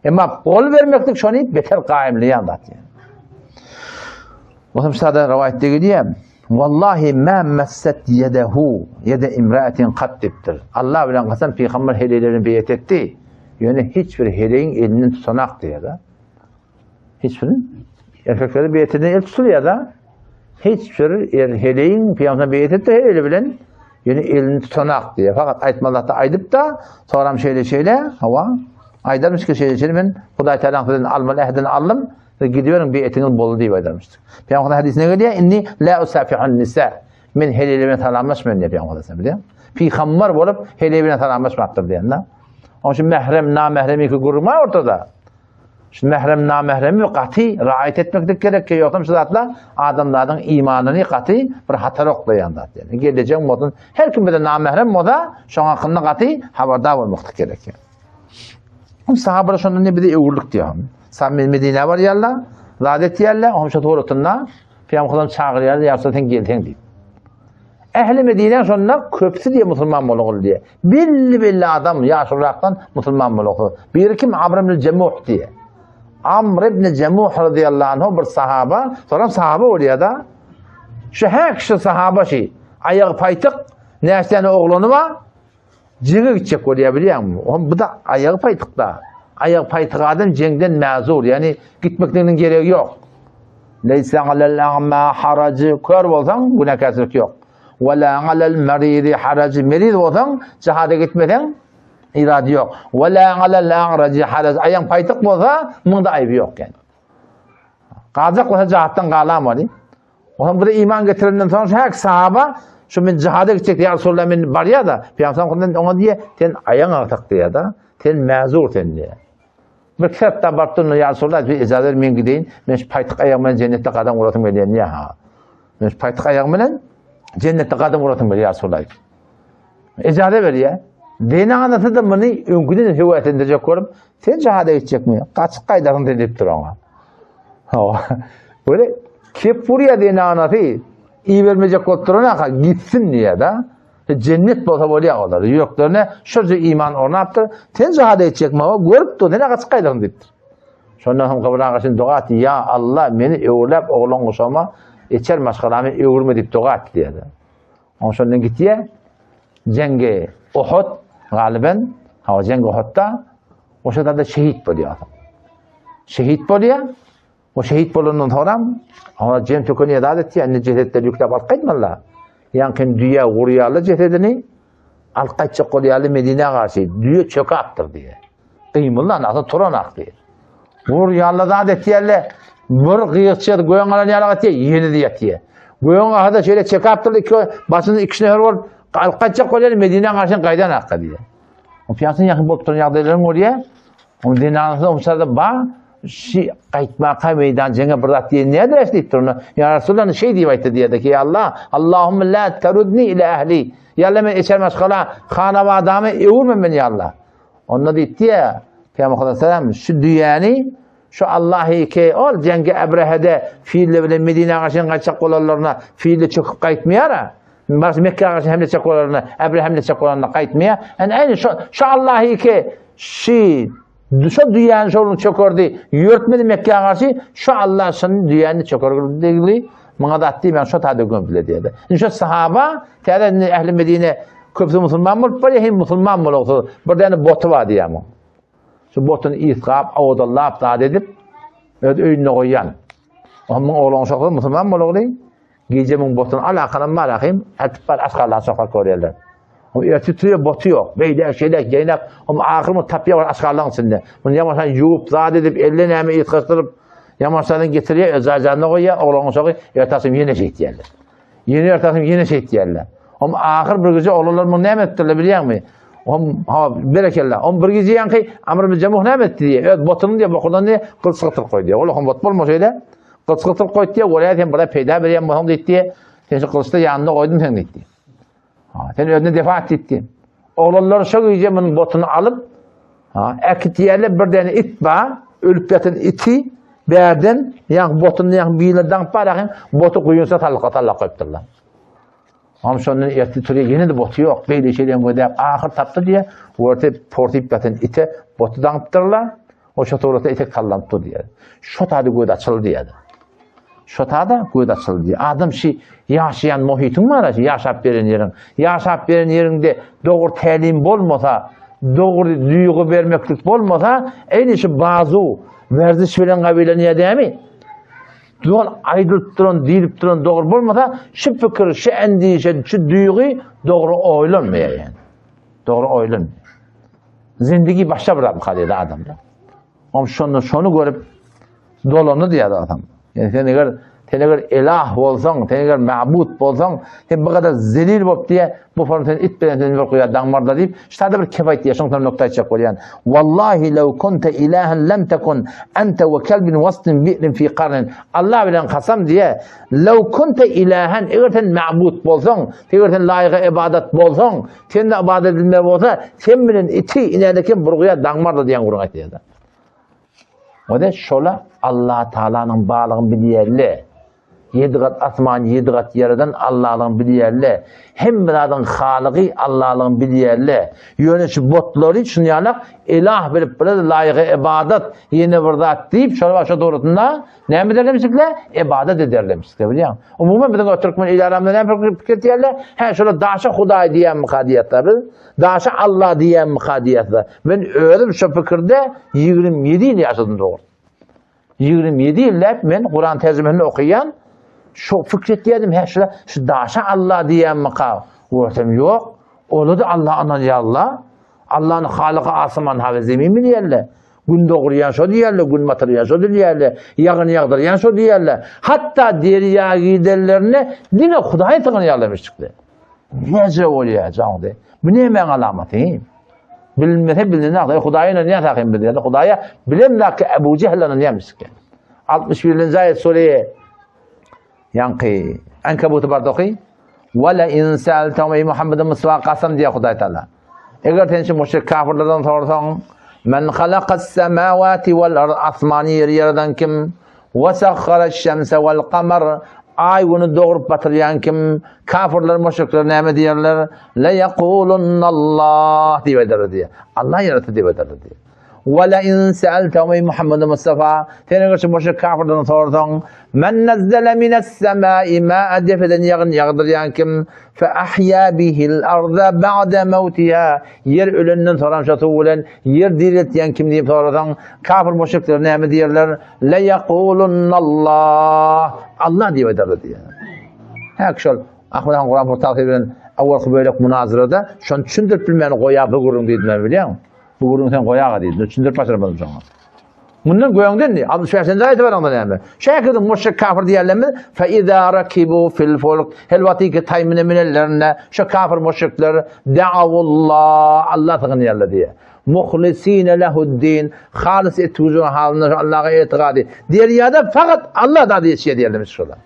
Emma gol bermeklik şony beter gaýymlaýan zat. Otam sada rowaýatda gelýär. Wallahi ma messat yedehu yede imraatin kat diýipdir. Allah bilen kasam pygamber heleýlerini beýet etdi. Ýöne hiç bir heleýiň elinden tutanak diýýär. Hiç bir erkekleri beýet eden el tutulýar da. Hiç bir er heleýiň pygamber beýet etdi heleýli bilen ýöne elini tutanak diýýär. Fakat aýtmaly aýdyp da, soram şeýle şeýle, hawa. Aýdarmyş ki şeýle şeýle men Hudaý Teala bilen almaly ähdini aldym. Siz gidiberiň beýetiňiz boldy diýip aýdarmyşdyk. Pygamber hadysine gelýär, inni la usafihun nisa. Men heleýler bilen salamlaşmaýyn diýip Pygamber sallallahu bilýär. Pygamber bolup heleý bilen salamlaşmapdyr diýende. Onuň üçin mährem, namährem iki gürrüň bar ortada. Şu mährem, namähremi gaty raýat etmeklik gerek ki, ýogsam şu zatlar adamlaryň imanyny gaty bir hatar oklaýan zat. Yani gelecegiň bolsun, her kim bilen namährem bolsa, şoň hakynda gaty habardar bolmaklyk gerek. Sahabalar şonda ne bize öwürlik diýýär. Sahabe Medinä barýarlar, zat etýärler, onuň şu suratynda Pygamber çagyrýar, ýa sen gelseň diýip. Ähli Medine şonda köpüsi diýe musulman bolugul diýe. Belli belli adam ýaşulyrakdan musulman bolugul. Biri kim Amr ibn Cemuh diýe. Amr ibn Cemuh radıyallahu anhu bir sahaba, sonra sahaba bolýar da. Şu her kişi sahaba şi. Aýagy paýtyk, näçe oglany bar? Jeňe gitjek bolýar bilýäňmi? Ohm bu da aýagy paýtykda. Aýagy paýtyk adam jeňden mäzur, ýagny gitmekliginiň geregi ýok. Leýsa alel a'ma haraj, kör bolsaň günäkärçilik ýok. Wa la alel maridi haraj, meriz bolsaň jihada gitmeseň irady ýok. Wa la alel a'raji haraj, aýaň paýtyk bolsa muňda aýby ýok ýagny. Galjak bolsa jihatdan galamady. Onuň bir iman getirenden soň şäk sahaba şu men jihada gitjek ya Resulallah men barýar da Peygamber oňa diýe sen aýaň agsak diýär da sen mäzur sen diýär. Bir kitapda baryp durun ya Resulallah bir ijazat ber men gideýin men şu paýtyk aýagym bilen jennetde gadam urasym gelýär diýär ha. Men şu paýtyk aýagym bilen jennetde gadam urasym gelýär ya Resulallah. Ijazat berýär. Dene anasy da muny öňküden höweslendirjek bolup, sen jihada gitjekmi? Gaçyp gaýdarsyň sen diýip dur oňa. Hawa. Böyle kep vurýar dene anasy, ibermejek bolup duran aka gitsin diýär da. Cennet bolsa bolýar olar. Ýüreklerine şoja iman ornapdyr. Sen jihada gitjekmi? Hawa, görüp dur, sen gaçyp gaýdarsyň diýipdir. Şondan soň Gabyr aga şun doga etdi, Ya Allah, meni öwürläp oglan guşama, içer maşgalamy öwürme diýip doga etdi diýär. Oň şondan gitýär. Jengi Uhud galyben, hawa jengi Uhudda oşa da şehit bolýar. Şehit bolýar. O şehit bolandan soňra oňa jem tökeni eda etýär, indi jesetleri ýükläp alyp gaýtmalylar. Ýaňky düýe gurýarlar jesedini, alyp gaýtjak bolýarlar Medinä garşy, düýe çökapdyr diýýär. Gymyldan asa turanak diýýär. Gurýarlar zat etýärler. Bir gyýykçy göň alan ýaly etýär, ýene de ýatýar. Göň ahada şeýle çekapdyr, iki başyny ikisine her bolup alyp gaýtjak bolýar, Medinä garşy gaýdan hakka diýýär. O piýasyň ýakyn bolup duran ýagdaýlaryň bolýar. Oň zenanasy omşarda ba şi gaýtmaka meýdan jeňe bir zat diýen nädir äş diýip durna. Ýa Resulallah şeý diýip aýtdy diýerdi ki, Ýa Allah, Allahumma la terudni ila ahli. Ýa Allah men eçer maşgala, hanabadamy öwürme men ýa Allah. Onda diýipdi ýa Peygamber sallallahu şu düýäni şu Allahy ki ol jeňge Ebrehede fille bilen Medinä garşy gaýtjak bolanlaryna fille çöküp gaýtmaýar. Baş Mekge garşy hemle çek bolanlaryna Ebrehe hemle çek bolanlaryna gaýtmaýar. Yani aynı şu şu Allahy ki şi şu düýäni şonuň çökerdi, ýörtmedi Mekge garşy, şu Allah şuny düýäni çökerdi diýdi. Muňa da atdy, men şu taýda gömdüler diýdi. Indi şu sahaba, täze indi ähli Medine köpüsi musulman bolup barýar, hem musulman bolupsyz. Bir däne boty bar diýýär muň. Şu botuny ysgap, owadallap, zat edip, öz öýünde goýýan. Onuň oglan şoky musulman bolugly, gije muň botuny alakanam bar ahim, ätip bar aşgarlan şoka görýärler. O erti tuýa boty ýok. Beýle şeýle geýnek, om ahyr mu tapýar bar aşgarlaň içinde. Muny ýamaşan ýuwup, zat edip, elle näme ysgaşdyryp, ýamaşadan getirýär, öz janyna goýýar, oglan şoky ertaşym ýene şeýtýärler. Ýene ertaşym ýene şeýtýärler. Om ahyr bir gije oglanlar muny näme etdirler bilýäňmi? Om ha berekella. Om bir gije ýaňky Amr ibn Cemuh näme etdi diýe, öz botuny diýe bokurdan diýe gylyç gytyryp goýdy. Ol hem bot bolmasa şeýle gylyç gytyryp goýdy diýe, bolýar sen bura peýda berýän bolsaň diýdi diýe. Sen şu gylyçda ýanynda goýdum sen diýdi. Ha, sen özüne defa et diýdi. Oglanlar şo gije munuň botuny alyp, ha, äkitýärler bir däne it bar, ölüp ýatan iti bärden, ýa botuny ýa birine daňyp bar, boty guýunsa sallaka sallak goýupdyrlar. Am şondan ertir turýar, ýene-de boty ýok. Beýle şeýle gözläp ahyr tapdy diýýär. Görse porsyp ýatan ite boty daňypdyrlar. O şo suratda etek sallanyp dur diýýär. Şo tada göz açyldy diýýär. Şo tada göz açyldy. Adam şi ýaşaýan muhitiň bar, ýaşap beren ýeriň. Ýaşap beren ýeriňde dogry tälim bolmasa, dogry duýgy bermeklik bolmasa, eýni şu bazu werziş bilen gabylanýar dämi? Dol aýdylyp duran, diýlip duran dogry bolmasa, şu pikir, şu endişe, şu duýgy dogry oýlanmaýar ýani. Dogry oýlanmaýar. Zindigi başga bir adam kalýar adamda. Om şonda şony görüp dolandy diýýär adam. Yani sen eger sen eger elah bolsaň, sen eger ma'bud bolsaň, sen bu kadar zelil bolup diýe, bu form sen it bilen sen bir guýa daňmarda diýip, ştada bir kep aýtýar, şoň nokta aýtjak bolýan. Wallahi law kunta ilahan lam takun anta we kalbin wastin bi'rin fi qarnin. Allah bilen kasam diýe, law kunta ilahan eger sen ma'bud bolsaň, eger sen laýyga ibadat bolsaň, Sende ybadat edilme bolsa, sen bilen iti inädekem bir guýa daňmardy diýen gürrüň aýtýardy. O-da şola Allah Taalanyň barlygyny bilýärler. Ýedi gat asman, ýedi gat ýaradan Allahlygyny bilýärler. Hemme zadyň halygy Allahlygyny bilýärler. Ýöne şu botlary şuny ýalak elah bilip biler, laýygy ybadat ýene bir zat diýip, şolar başa dogrusynda Näme ederlemişikler? Ibadet ederlemişikler, bilýäň. Umuman biziň o türkmen il aramyzda näme pikir etýärler? Hä, şolar daşa Hudaý diýýänmika diýýärler biz. Daşa Allah diýýänmika diýýärler. Men özüm şo pikirde 27 ýyl ýaşadym dogry. 27 ýyllap men Kuran terjimesini okaýan, şo pikir etýärdim, hä, şolar şu daşa Allah diýýänmika? Görsem ýok. Olar da Allah ynanýarlar. Allah'ın halyky asman ha we zemin bilýärler. Gün dogurýan şo diýerler, gün batyrýan şo diýerler, ýagyn ýagdyrýan şo diýerler. Hatda derýa gidenlerinde diňe Hudaýa sygynýarlarmyş çykdy. Näce bolýar jaňdy? Bu nämäň alamaty? Bilinmese bilinenok. Hudaýa ynanýar sakin biz. Ýa Hudaýa bilemzak Ebu Jehl ynanýarmyş çykdy. 61-nji aýat sure Ýaňky Ankabuty barda oky. Wa la in sa'altahum ey Muhammed Mustafa kasam diýýär Hudaý Taala. Eger sen şu müşrik kafirlerden sorsaň, men halakas semawati wal ard asmany ýeri ýaradan kim? Wa sahhara şemse wal kamar aý güni dogrup batyrýan kim? Kafirler müşrikler näme diýerler? La yaqulunallah diýip aýdarlar diýýär. Allah ýaratdy diýip aýdarlar diýýär. Ve le in seeltehum ey Muhammed Mustafa sen eger şu müşrik kafirden sorsaň men nazzele mines semai ma'a depeden ýagyn ýagdyrýan kim fe ahya bihil arda ba'de mawtiha ýer ölenden soram şo suw bilen ýer diriltýän kim diýip sorasaň kafir müşrikler näme diýerler le yaqulunallah Allah diýip aýdarlar diýýär. Hä şol Ahmet han Kuran portaly bilen awalky bölek munazarada şony düşündirip bilmän goýar bu gürrüň diýdim men bilýäňmi? Bu gürrüňi sen goýaga diýdim. Düşündirip başarmadym şoňa. Mundan göňden diý. 65-nji aýaty bar onda näme? Şäkirdiň müşrik kafir diýerlerimiz fa iza rakibu fil fulk hel wagty taýmyna münenlerinde şu kafir müşrikler da'awullah Allah sygynýarlar diýýär. Muhlisine lehuddin halis etgüjüň halynda şu Allaha etigady. Derýada fakat Allah da diýişýär diýerler şolar.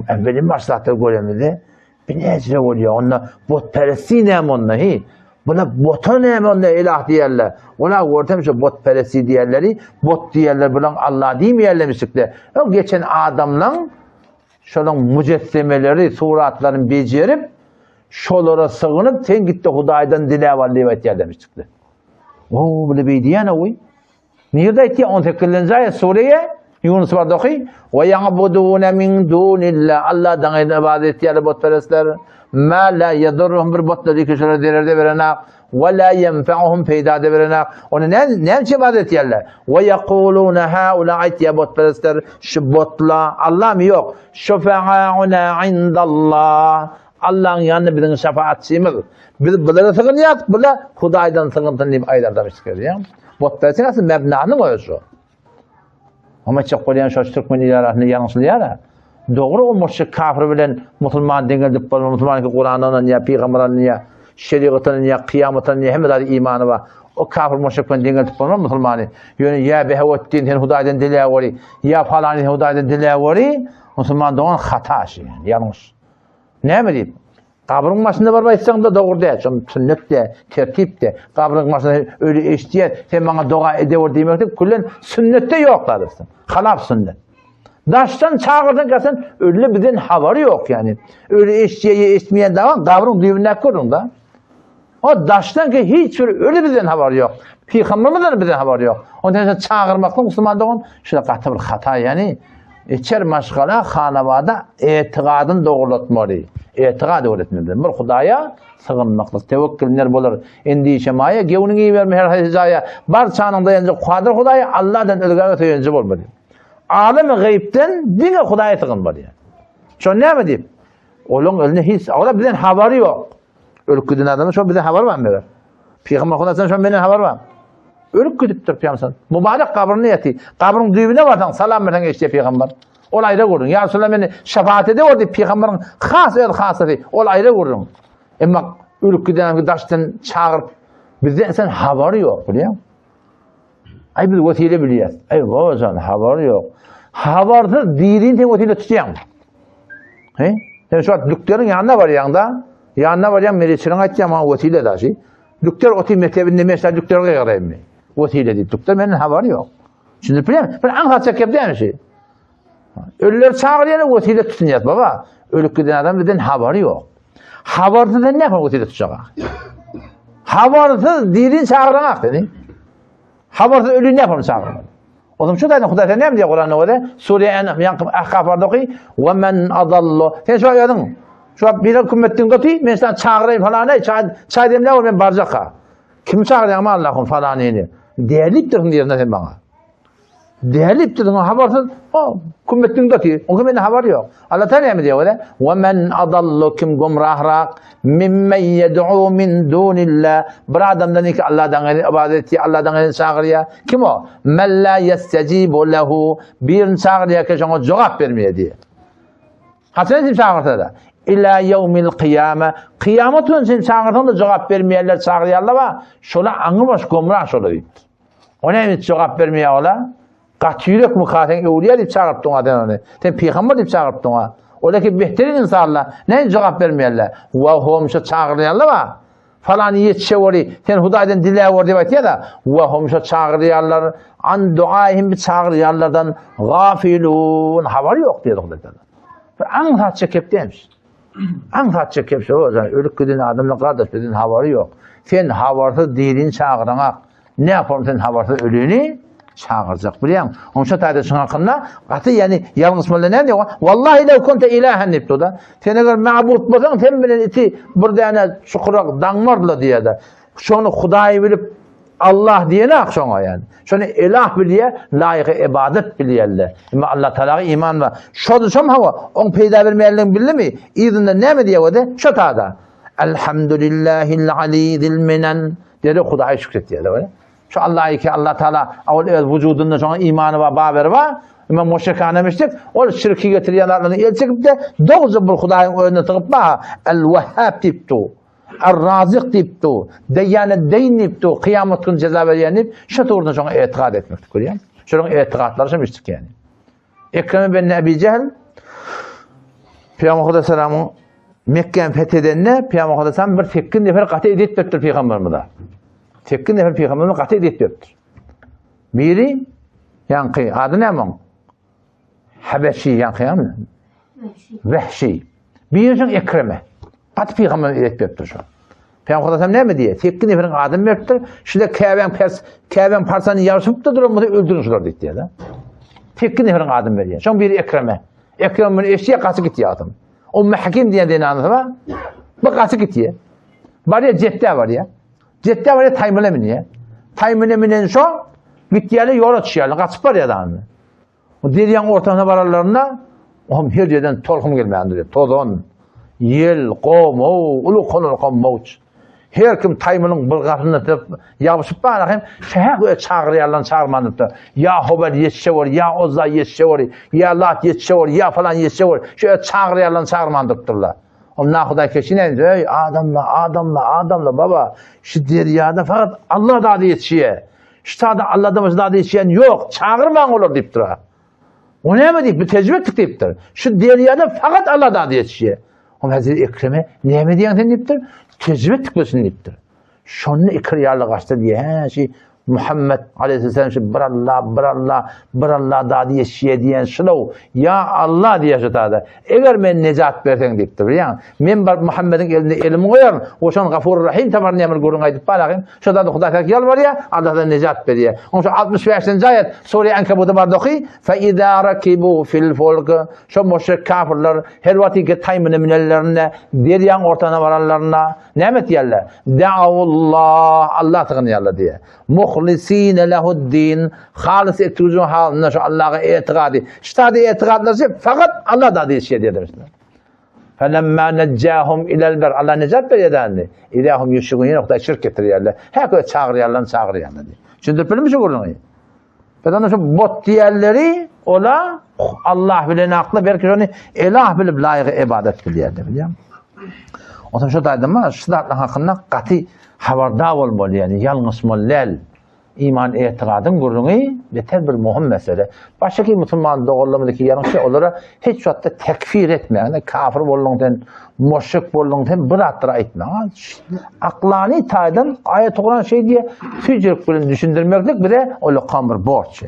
Evvelin başlatda göremizde Bir näçe bolýar onda botperesti näme onda hi? Buna bota näme onda ilah diýerler. Ola görsem şu botperesti diýerleri, bot diýerler, bulan Allah diýmeýärlemişikde. O geçen adamlaň şolaň müjessemeleri, suratlaryny bejerip, şolara sygynyp, sen gitde Hudaýdan diläp al diýip aýtýarlamışykda. O, bile beý diýen oý. Nirde aýtýar 18-nji aýat sureýe Ýunus barda oky. Wa ya'buduna min dunillah. Allahdan gaýry ibadet etýärler butperestler. Ma la yadurruhum bir botlar ki şolara zerer de berenak. Wa la yenfa'uhum peýda de berenak. Ony näme näme üçin ibadet etýärler? Wa yaquluna haula aýtýar butperestler şu botla Allah mi ýok. Şufa'auna indallah. Allah'ın ýanynda biziň şefaatçymyz. Biz bulara sygynýarys, bular Hudaýdan sygynsyn diýip aýdarlar işgär. Botperestiň asly mebnanyň özi şu. Amma çek bolýan şo türkmen il arasynda ýalňyşylýar. Dogry o müşrik kafir bilen musulman deňeldip bolmaz. Musulman ki Kurana ynanýar, pygambere ynanýar, şeriata ynanýar, kyýamata ynanýar, hemme zada imany bar. O kafir müşrik bilen deňeldip bolmaz musulmany. Ýöne ýa Behawetdin sen Hudaýdan diläweri, ýa falany sen Hudaýdan diläweri, musulman dogan hata şi, ýalňyş. Näme diýip? Gabryň başynda baryp aýtsaň-da dogry däl, şol sünnet däl, tertip däl. Gabryň başynda öli eşidýär, sen maňa doga edewer diýmeklik küllen sünnetde ýok zadyrsyn. Halap sünnet. Daşdan çagyrsaň gelsen ölü bizden habary ýok ýani. Öli eşitýä eşitmeýän dagy gabryň düýbündäki görüň da. O daşdan ki hiç bir öli bizden habary ýok. Pygamberimizden bizden habary ýok. Ondan sen çagyrmaklyk musulman dogan şeýle gaty bir hata ýani. Içer maşgala hanabada etigadyn dogrulatmaly. Etigad öwretmeli. Bir Hudaýa sygynmaklyk tewekkül ner bolar. Endişe maýa gewniňi iberme her haýsy jaýa. Barçanyň daýanjy Kadyr Hudaýa Allahdan özgäge söýenji bolmaly. Alamy gaýypdan diňe Hudaýa sygynmaly. Şo näme diýip? Olaň eline hiç, ola bizden habary ýok. Ölüp giden adamda şo bize habar barmy meger? Pygamber Hudaýdan şo menden habar bar. Ölüp gidipdir pygamber. Mübarek gabrynda ýaty. Gabryň düýbüne barsaň, salam berseň eşitýär pygamber. Ol aýra görüň. Ýa Resulallah meni şefaat ede diýip pygamberiň has öz hasasy. Ol aýra görüň. Emma ölüp giden daşdan çagyryp bizden sen habary ýok bilýäň. Aý biz wesile bilýäs. Aý babajan habary ýok. Habarsyz dirini sen wesile tutýaň. He? Sen şu wagt dükderiň ýanyna barýaň da, ýanyna barýaň meleçiliň aýtýaň maňa wesile daşy. Dükder oty mekdebinde men şa dükdere gygyraýynmy? Wesile diýip dükder menden habary ýok. Düşünip bilýäňmi? Bir aňsat çekip dämi şu? Ölüler çagyrýar wesile tutunýar baba. Ölüp giden adam bizden habary ýok. Habarsyz sen näme wesile tutjak? Habarsyz dirin çagyraňak seni. Habarsyz ölü näme çagyrmaly? O zaman şu taýdan Hudaý sen näme diýýär Kuranda özi? Sure En'am ýaňky Ahkaf oky. We men adallu. Sen şu ýazyň. Şu bir kümmetdiň goty, men sana çagyraýyn falany, çaý çaý demläp men barjak. Kim çagyrýaň Allahym falanyny? Dälipdirsiň diýerine sen maňa. Dälipdirsiň habarsyz. O kümmetdiň goty. Oňa menden habar ýok. Allah Taala näme diýýär öyle? We men adallu kim gumrahrak mimmen yed'u min dunillah. Bir adamdan iki Allahdan gaýry ibadet etýär, Allahdan gaýry çagyrýar. Kim o? Men la yestejibu lehu. Birini çagyrýar ki şoňa jogap bermeýär diýýär. Haçan kim çagyrsa da? Ila ýewmil kyýame. Kyýamat gün sen çagyrsaň da jogap bermeýärler, çagyrýarlar wa. Şola aňy boş gumrah şola diýipdir. O näme jogap bermeýär ola? Gaty ýürek myka sen öwlüýä diýip çagyrypdyň a sen ony. Sen pygamber diýip çagyrypdyň a. Ola ki behterin insanlar. Näme jogap bermeýärler? Wa hum şo çagyrýarlar wa. Falany ýetişeweri, sen Hudaýdan diläwer diýip aýtýar-da. Wa hum şo çagyrýarlar. An duaihim bi çagyrýarlardan gafilun. Habary ýok diýdi Hudaý Taala. Bir aňsatça kep dämiş. Aňsatça kep şo ölüp giden adamlar gardaş bizden habary ýok. Sen habarsyz dirini çagyraňak. Ne yapalım sen habarsyz ölüni çagyrjak bilýäň. Oň şu taýda şuň hakynda gaty ýani ýalňyşmaly näme diýýär? Wallahi lew kunta ilahan diýip durda. Sen eger mabut bolsaň sen bilen iti bir däne çukurak daňmardylar diýýär-de. Şony Hudaý bilip Allah diýenak şoňa ýani. Şony ilah bilýär, laýyky ibadet bilýärler. Emma Allah Taalaga iman bar. Şony şom hawa, oň peýda bermeýänligini bildimi? Yzynda näme diýýär o-da? Şo taýda. Elhamdülillahil alizil minan. Deri Hudaýa şükür etýärler. Şu Allah iki Allah Taala awal öz wujudynda şoňa imany bar, baberi bar. Emma müşrikane müşrik ol şirki getirýän el çekip de dogry bir Hudaýyň özüne sygyp ba El Wahhab diýip du. Er Razik diýip du. Deýýane deýn diýip du. Kyýamat gün jeza berýän diýip şu turda şoňa etikat etmek görýän. Şonuň etikatlary şu müşrik ýani. Ekrem ibn Ebi Jehl Peygamber Aleyhisselam'ın Mekke'ni fethedende Peygamber Aleyhisselam bir 8 nefer gaty eziyet beripdir Peygamberimize. 8 nefer Peygamberimize gaty eziyet beripdir. Biri ýaňky ady näme oň? Habeşi ýaňky ýaňmy? Wehşi. Biri şoň Ekreme. Gaty pygamber eziyet beripdir şo. Pygamber Aleyhisselam näme diýýär? 8 neferiň adyny beripdir. Şuda Käbäň pers, Käbäň parsany ýabşyp-da duran bolsa öldürin şulary diýipdir-de. 8 neferiň adyny berýär. Şoň biri Ekreme. Ekrem bunu eşitýär, gaçyp gitýär adam. Ummu Hakim diýen zenanysy bar. Bu gaçyp gitýär. Barýar Jetdä barýar. Jetdä barýar Taýmyla münýär. Taýmyla münen şo gitýärler ýola düşýärler, gaçyp barýar adamlar. O derýaň ortasyna baranlarynda ohm her ýerden tolkun gelmän durýar. Tozan, ýel, gom, ow, uly ukan mowç. Her kim taýmylyň bir gapysyna ýapyşyp bara hem şäher göýä çagyrýarlar çagyrman durupdyr. Ýa Hobel ýetişe bor, ýa Ozza ýetişe bor, ýa Lat ýetişe bor, ýa falan ýetişe bor. Şu çagyrýarlar çagyrman durupdyrlar. Ol nahudaý keşi näme? Eý, adamlar, adamlar, adamlar, baba, şu derýada fakat Allah dady ýetişýär. Şu sada Allahdan başga dady ýetişýän ýok, çagyrmaň olar diýipdir. O näme diýip, bir tejribe etdik diýipdir. Şu derýada fakat Allah dady ýetişýär. Ol Hazreti Ekreme näme diýýäň sen diýipdir. Tejribe etdik biz şuny diýipdir. Şonda ikir ýaly gaçdy diýýär. Hä, şi. Muhammet aleyhisselam şu bir Allah, bir Allah, bir Allah da diye şiye diyen şulow, ya Allah diye şu tada. Eger men necat berseň diýipdir, bilýäňmi? Men baryp Muhammediň elinde elimi goýaryn, o şon Gafur Rahim tabar näme gürrüň aýdyp baragyn. Şo da Hudaý tek ýalbarýar, Allahdan necat berýär. Oň şu 65-nji aýat Sure Ankabuda bar doky, Fe iza rakibu fil fulk. Şo müşrik kafirler her wagt ki taýmyna münenlerinde, derýaň ortasyna baranlarynda näme etýärler? Da'ullah, Allah sygynýarlar diýýär. Muhlisine lehuddin, halys etüjüň halynda şu Allaha etigady. Şu taýda etigadlar fakat Allah da diýişýär diýýär. Felemma nejjahum ilel ber. Allah nejat berýär dändi. Ilahum ýüşügün ýene Hudaý şirk getirýärler. Häk öz çagyrýarlar, çagyrýarlar diýip. Düşündirip bilmi şu gürrüňi? Biz şu bot diýenleri ola Allah bilen akly belki şony elah bilip laýyk ibadet bilýärler, bilýärmi? Otam şu daýdym, şu zatlar hakynda gaty habardar bolmaly, ýagny ýalňyşmaly däl. Iman etigadyň gürrüňi beter bir möhüm mesele. Başga musulman doganlarymyz ki ýalňyş olara hiç wagtda tekfir etmäň, kafir bolduň sen, müşrik bolduň sen bir zatlar aýtmaň. Aklany taýdan aýat Kuran şeý diýe, tüýjük bilen düşündirmeklik bize ulakan bir borç.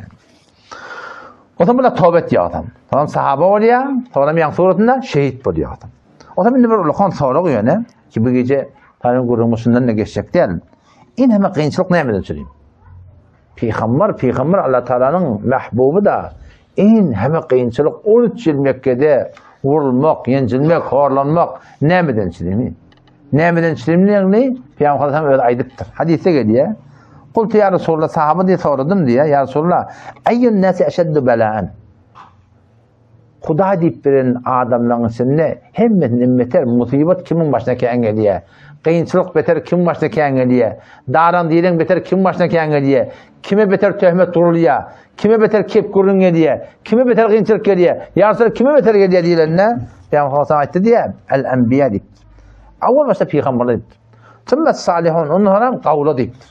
O zaman da tövbe etýär adam. Tamam sahaba bolýar, soňra ýaň suratynda şehit bolýar adam. O zaman indi bir ulakan sorag ýöne ki bu gije taýyn gürrüň da geçjek däl. In hemme kynçylyk nämeden çürüýär? Pygamber, pygamber Allah Taalanyň mahbuby da in hemme kynçylyk 13 ýyl Mekke'de vurulmak, ýenjilmek, horlanmak nämeden çürüýär? Nämeden çürüýär? Pygamber sallallahu öz aýdypdyr. Hadisde gelýär. Kultu ya Resulullah sahaba diýe soradym diýe, ya Resulullah, ayyun nasi eşeddu belaan? Hudaý diýip bilen adamlaryň içinde hemmesinden beter musibat kimiň başyna kän gelýär? Kynçylyk beter kimiň başyna kän gelýär? Daran diýlen beter kimiň başyna kän gelýär? Kime beter töhmet gurulýar? Kime beter kep gürrüň gelýär? Kime beter kynçylyk gelýär? Ýa Resulallah kime beter gelýär diýlende, Pygamber sallallahu aýtdy diýär, El-enbiýa diýipdir. Awwal başda pygamberler diýipdir. Thumma salihun, ondan soňra gawla diýipdir.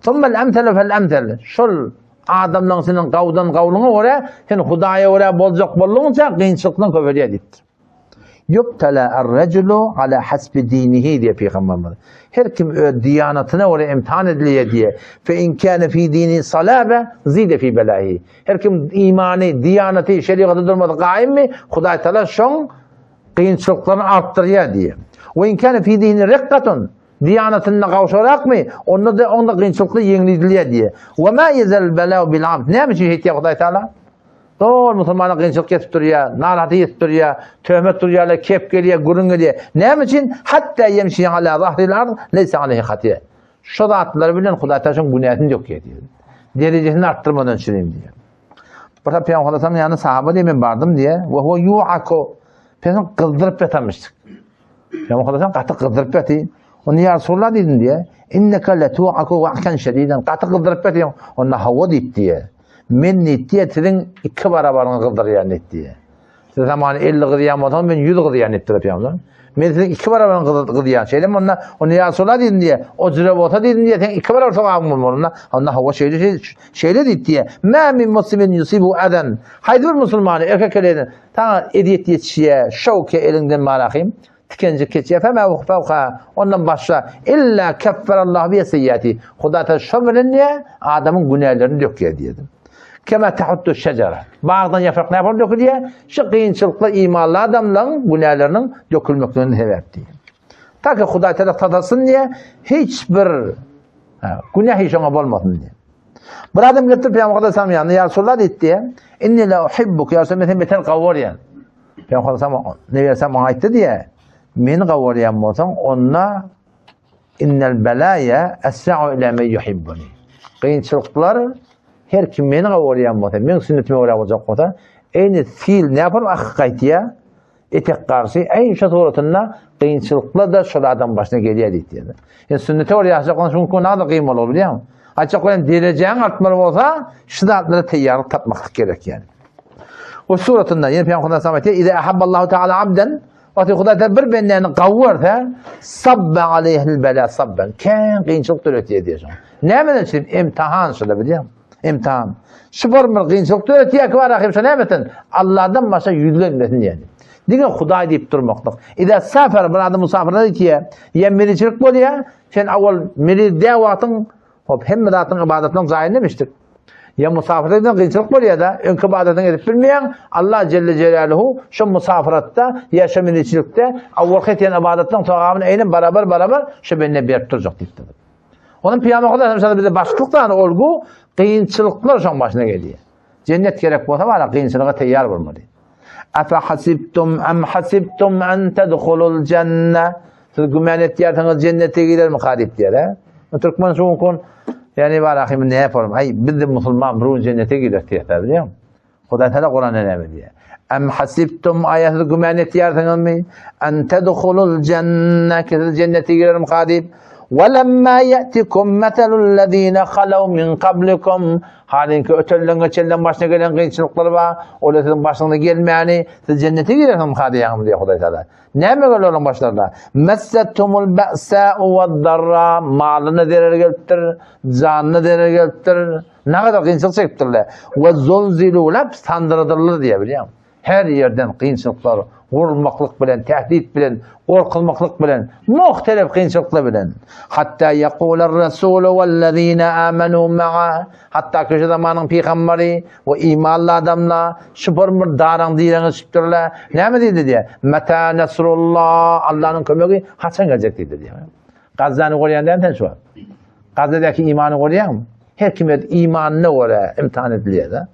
Thumma el-emsel fel-emsel. Şol Adamlaryň seniň gawdan gawlyňa görä, sen Hudaýa görä boljak boldugyňça kynçylykdan köpelýär diýipdir. Ýubtala ar-rajulu ala hasbi dinihi diýip pygamberimiz. Her kim öz diýanatyna görä imtihan edilýär diýe. Fe in kana fi dini salaba zide fi belahi. Her kim imany, diýanaty, şerigaty durmasa gaýymmy, Hudaý taala şoň kynçylyklaryny artdyrýar diýe. We in kana fi dini riqqatun Diýanatynda gawşarakmy, onda-da onda kynçylykly ýeňledilýär diýýär. We ma ýezel belâ bil abd. Näme üçin şeýtýär Hudaý Taala? Doly musulmana kynçylyk ýetip durýar, narahaty ýetip durýar, töhmet durýarlar, kep gelýär, gürrüň gelýär. Näme üçin? Hatta ýemşi ala zahril ard leýse aleýhi hatiýe. Şu zatlar bilen Hudaý Taala şoň günäsini dökýär diýýär. Derejesini artdyrmadan üçin diýýär. Bir sapar Pygamber sallallahu ýanyna sahaba diýip men bardym diýýär. We huwa yu'aku. Pygamber gyzdyryp ýatanmyşdyk. Pygamber sallallahu gaty gyzdyryp ýaty. Onda ýa Resulallah diýdim diýe. Inneke letu'aku wa'kan şediden. Gaty gyzdyryp ýaty. Onda hawa diýip diýe. Men diýip diýe siziň iki barabaryňy gyzdyrýan diýip diýe. Siz zamany 50 gyzýan bolsaňyz men 100 gyzýan diýip diýip Pygamber. Men siziň iki barabaryňy gyzýan. Şeýle onda onda ýa Resulallah diýdim diýe. O jüre bolsa diýdim diýe sen iki barabar sogabyň bolmaly. Onda onda hawa şeýle şeýle diýip diýe. Ma min muslimin yusibu adan. Haýsy bir musulmany erkek eleden Saňa ezýet ýetişýär, şawke eliňden barahym, tikenjik keçýär, femâ fewka, ondan başga, illa kefferallahu bihi seýýâti, Hudaý Tagala şo bilen diýýär, adamyň günälerini dökýär diýýär. Kema tahuttu şejera. Bagdan ýaprak näme bolup dökülýär? Şu kynçylyklar imanly adamlaryň günäleriniň dökülmeklerine sebäp diýýär. Ta ki Hudaý Tagala tadasyn diýýär, hiç bir günä hiç oňa bolmasyn diýýär. Bir adam gelip Peygamber Aleyhisselam ýanyna ýa Resulallah diýdi diýe. Inni la uhibbuk ýa Resulallah men seni beter gawarýan. Peygamber Aleyhisselam ne bersem maňa aýtdy diýe. Meni gawarýan bolsaň onda innel belaýa esra'u ila men yuhibbuni. Kynçylyklar her kim meni gawarýan bolsa, meň sünnetime görä boljak bolsa, eýni sil näme yapar akyp gaýtýar. Etek garşy, äý şo suratynda kynçylyklar-da şol adamyň başyna gelýär diýip diýýär. Ýa sünnete görä ýaşajak bolsaň şuň üçin nada kyn bolar bilýäňmi? Aýtjak bolýan derejäň artmaly bolsa, şu zatlara teýýarlyk tapmaklyk gerek ýani. O suratynda ýene Pygamber sallallahu aleyhi ve sellem aýtýar, "Iza ahabballahu taala abdan" Wagty Hudaý Taala bir bendäni gawy görse, sabba aleyhil bela sabban. Kän kynçylyk döretýär diýýär şoňa. Nämeden üçin? Imtihan şular bilýäňmi? Imtihan. Şu bir bir kynçylyk döretýär ki bar ahim şo nämesin? Allahdan başga ýüzlenmesin diýen. Diňe Hudaý diýip durmaklyk. Ida safar bir adam musafirler diýýär, ýa meriçilik bolýar, sen awal meri dä wagtyň. Hop, hemme zatyň ybadatynyň jaýyny demişdik. Ýa musafirlikden kynçylyk bolýar-da, öňki ybadatyňy edip bilmeýäň, Allah jelle jelaluhu şo musafiratda ýa şo miniçilikde awwalky etýän ybadatynyň sogabyny eýnem barabar-barabar şo bende berip durjak diýipdir. Onuň Pygamber Hudaý bize başlyk dany olgu kynçylyklar şoň başyna gelýär. Jennet gerek bolsa bara kynçylyga teýýar bolmaly. Afa hasibtum am hasibtum an tadkhulul janna. Siz güman etýärsiňiz jennete girermi ka diýip diýär, he? Türkmen şu gün ýani bar ahim ne yapalım? Ay biz de musulman bir gün jennete girer diýýär, bilýärmi? Hudaý Taala Kuranda näme diýýär? Am hasibtum aýa siz güman etýärsiňizmi? An tadkhulul janna siz jennete girermi ka diýip. Walamma ya'tikum matalul ladina khalaw min qablikum Halyňky ötenleň geçenleň başyna gelen kynçylyklar bar, olar siziň başyňyza gelmäni, siz jennete girersiňiz diýýäňmi diýýär Hudaý Taala. Näme geldi olaryň başlaryna? Messetumul ba'sa'u wad-darra, malyna zerer gelipdir, janyna zerer gelipdir, nägadar kynçylyk çekipdirler. We zulzilu lap sandyradyldylar diýýär bilýäňmi? Her ýerden kynçylyklar, gurulmaklyk bilen, tehdit bilen, gorkuzmaklyk bilen, muhtelif kynçylyklar bilen. Hatda ýakular rasulu wellezine amanu ma'a, hatda ki şu zamanyň pygamberi we imanly adamlar şu bir bir daraň direňe düşüpdirler. Näme diýdi diýýär? Meta nasrullah, Allanyň kömegi haçan geljek diýdi diýýär. Gazzany gorýän däl sen şu wagt. Gazzadaky imany gorýäňmi? Her kim öz imanyna görä imtihan edilýär-de.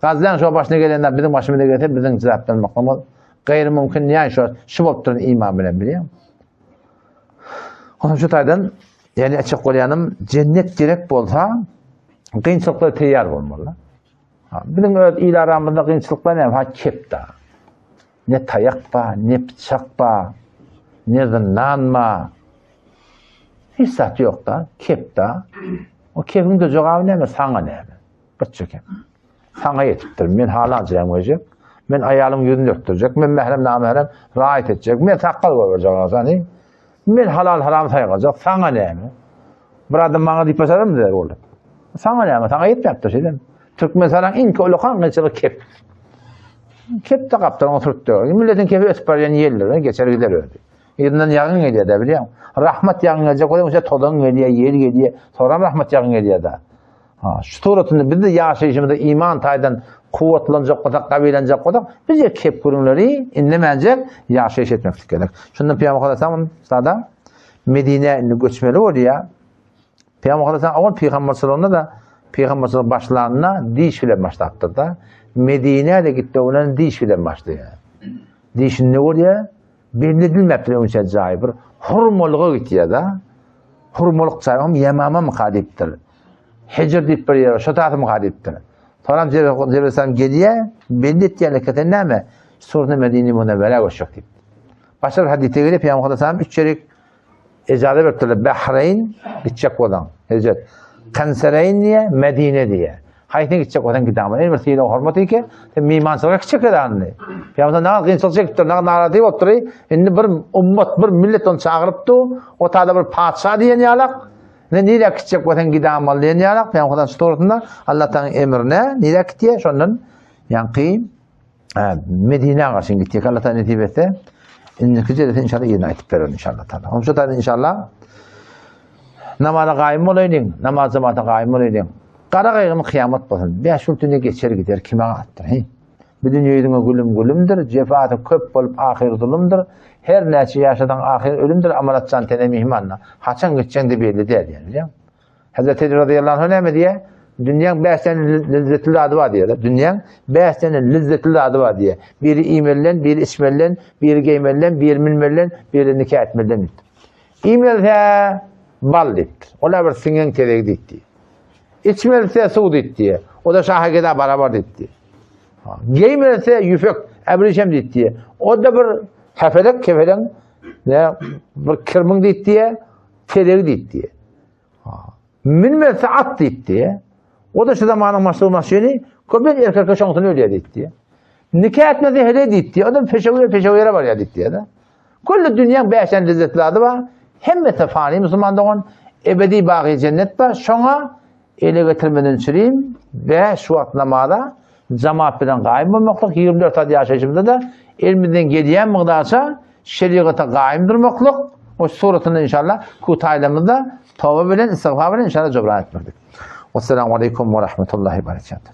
Gazlaň şo başyna gelenler biziň başymyza gelse biziň jyzaplanmaklygymyz gaýry mümkin ýa şo şu bolup duran iman bilen bilýäň. Onuň şu taýdan ýani açyk bolýanym jennet gerek bolsa kynçylyklar teýýar bolmaly. Ha, biziň öz il aramyzda kynçylyklar näme? Ha kepda. Ne taýak ba, ne pyçak ba, ne zyndan ba. Hiç zat ýok da, kepda. O kebiň de jogaby näme? Saňa näme? Bir çeken. Saňa ýetipdir. Men halal jäm goýjak. Men aýalyň ýüzüni örtdürjek. Men mährem namährem raýat etjek. Men sakgal goýberjek agzany. Men halal haram saýgajak. Saňa näme? Bir adam maňa diýip başarmy diýer boldy. Saňa näme? Saňa ýetmäpdir şeýdem. Türkmenistanyň iň ullakan kynçylygy kep. Kep de gapdalyňa oturypdyr. Milletiň kepi ösüp barýan ýeldir, geçer gider özi. Yzyndan ýagyn gelýär-de, bilýäň. Rahmat ýagyn geljek bolýar, şe tozan gelýär, ýel gelýär. Soram rahmat ýagyn gelýär-de. Ha, şu suratynda biz de ýaşaýşymyzda iman taýdan kuwwatlanjak bolsak, gawilenjek bolsak, biz de kep gürrüňleri inlemänjek ýaşaýyş etmeklik gerek. Şunda Pygamber Aleyhisselam sada Medine indi göçmeli bolýar. Pygamber Aleyhisselam owal pygamberçiliginde da pygamberçilik başlanda diş bilen başlapdyr da. Medine de gitdi bilen diş bilen başlaýar. Dişini görýär, belli edilmäpdir öňçe jaýy bir hurmalyga gitýär da. Hurmalyk jaýy hem Ýemama myka diýipdir. Hijr diýip bir ýer, şo tasymyka diýipdir. Soňam Jebesan gelýär, belli etýän eketen näme? Surna Medine Munewwere göçjek diýip. Başga bir hadysda gelip, Peygamber Aleyhisselam üç çerik ejaza beripdirler. Bahreýn gitjek bolan, hijret. Kansereýn diýe, Medine diýe. Haýsyna gitjek bolsaň gidäň. En bir sylag hormat eke, sen myhmançylyga gitjek edandy. Peygamber näme kynçylyk çekipdir, näme narazy bolupdyr. Indi bir ummat, bir millet ony çagyrypdy. O tada bir patyşa diýen ýalak. Ne nirä gitjek bolsaň gidäň diýen ýalak. Peygamber şu dogrusynda Allah Taala emrine nirä gitýär? Şondan ýaňky Medinä garşy gitjek Allah Taala nesip etse. Indiki jelese inşallah ýerine aýtyp berer inşallah Taala. Onuň şu inşallah namaza gaýym bolaýlyň, namaz jemaata gaýym bolaýlyň. Gara gaýgyny kyýamat bolsun. Bäş gün dünýe geçer gider, kime galypdyr, he? Bu dünýe ýüzüňe gülüm gülümdir, jefasy köp bolup ahyr zulumdyr. Her näçe ýaşasaň ahyr ölümdir, amal atjan tene mihmanda. Haçan gitjeň-de belli däl diýen, bilýäňmi? Hazreti Ali radıyallahu anh näme diýýär? Dünýäň bäş tane lezzetli zady bar diýýär. Dünýäň bäş tane lezzetli zady bar diýýär. Biri iýmelinden, biri içmelinden, biri geýmelinden, biri münmelinden, biri nikah etmelinden diýipdir. Iýmelse bal diýipdir. Ola bir siňeň tezegi diýipdir. Içmelse suw diýipdir. O da şaha geda barabar diýipdir. Geýmelse ýüpek, äbrişem diýipdir. O da bir hefelek kefeleň ne bir kirmiň diýipdir, tezegi diýipdir. Münmelse at diýipdi. O da şu zamanyň maşyny maşyny köplenç erkekler şoňsuna ölýär diýipdi. Nika etmese hele diýipdi. O da peşew peşew ýere barýar diýipdi da. Külli dünýäň bäşen lezzetli ady bar. Hemmesi fani musulman dogan. Ebedi bagy jennet bar. Şoňa ele getirmeden çürim bäş wagt namaza jamaat bilen gaýym bolmaklyk 24 saat ýaşaýşymyzda da elimizden gelýän mygdarça şerigata gaýym durmaklyk. O suratyny inşallah kutaýlamyzda toba bilen, istigfar bilen inşallah jobran etmekdik. Wassalamu aleýkum we rahmetullahi we berekatuh.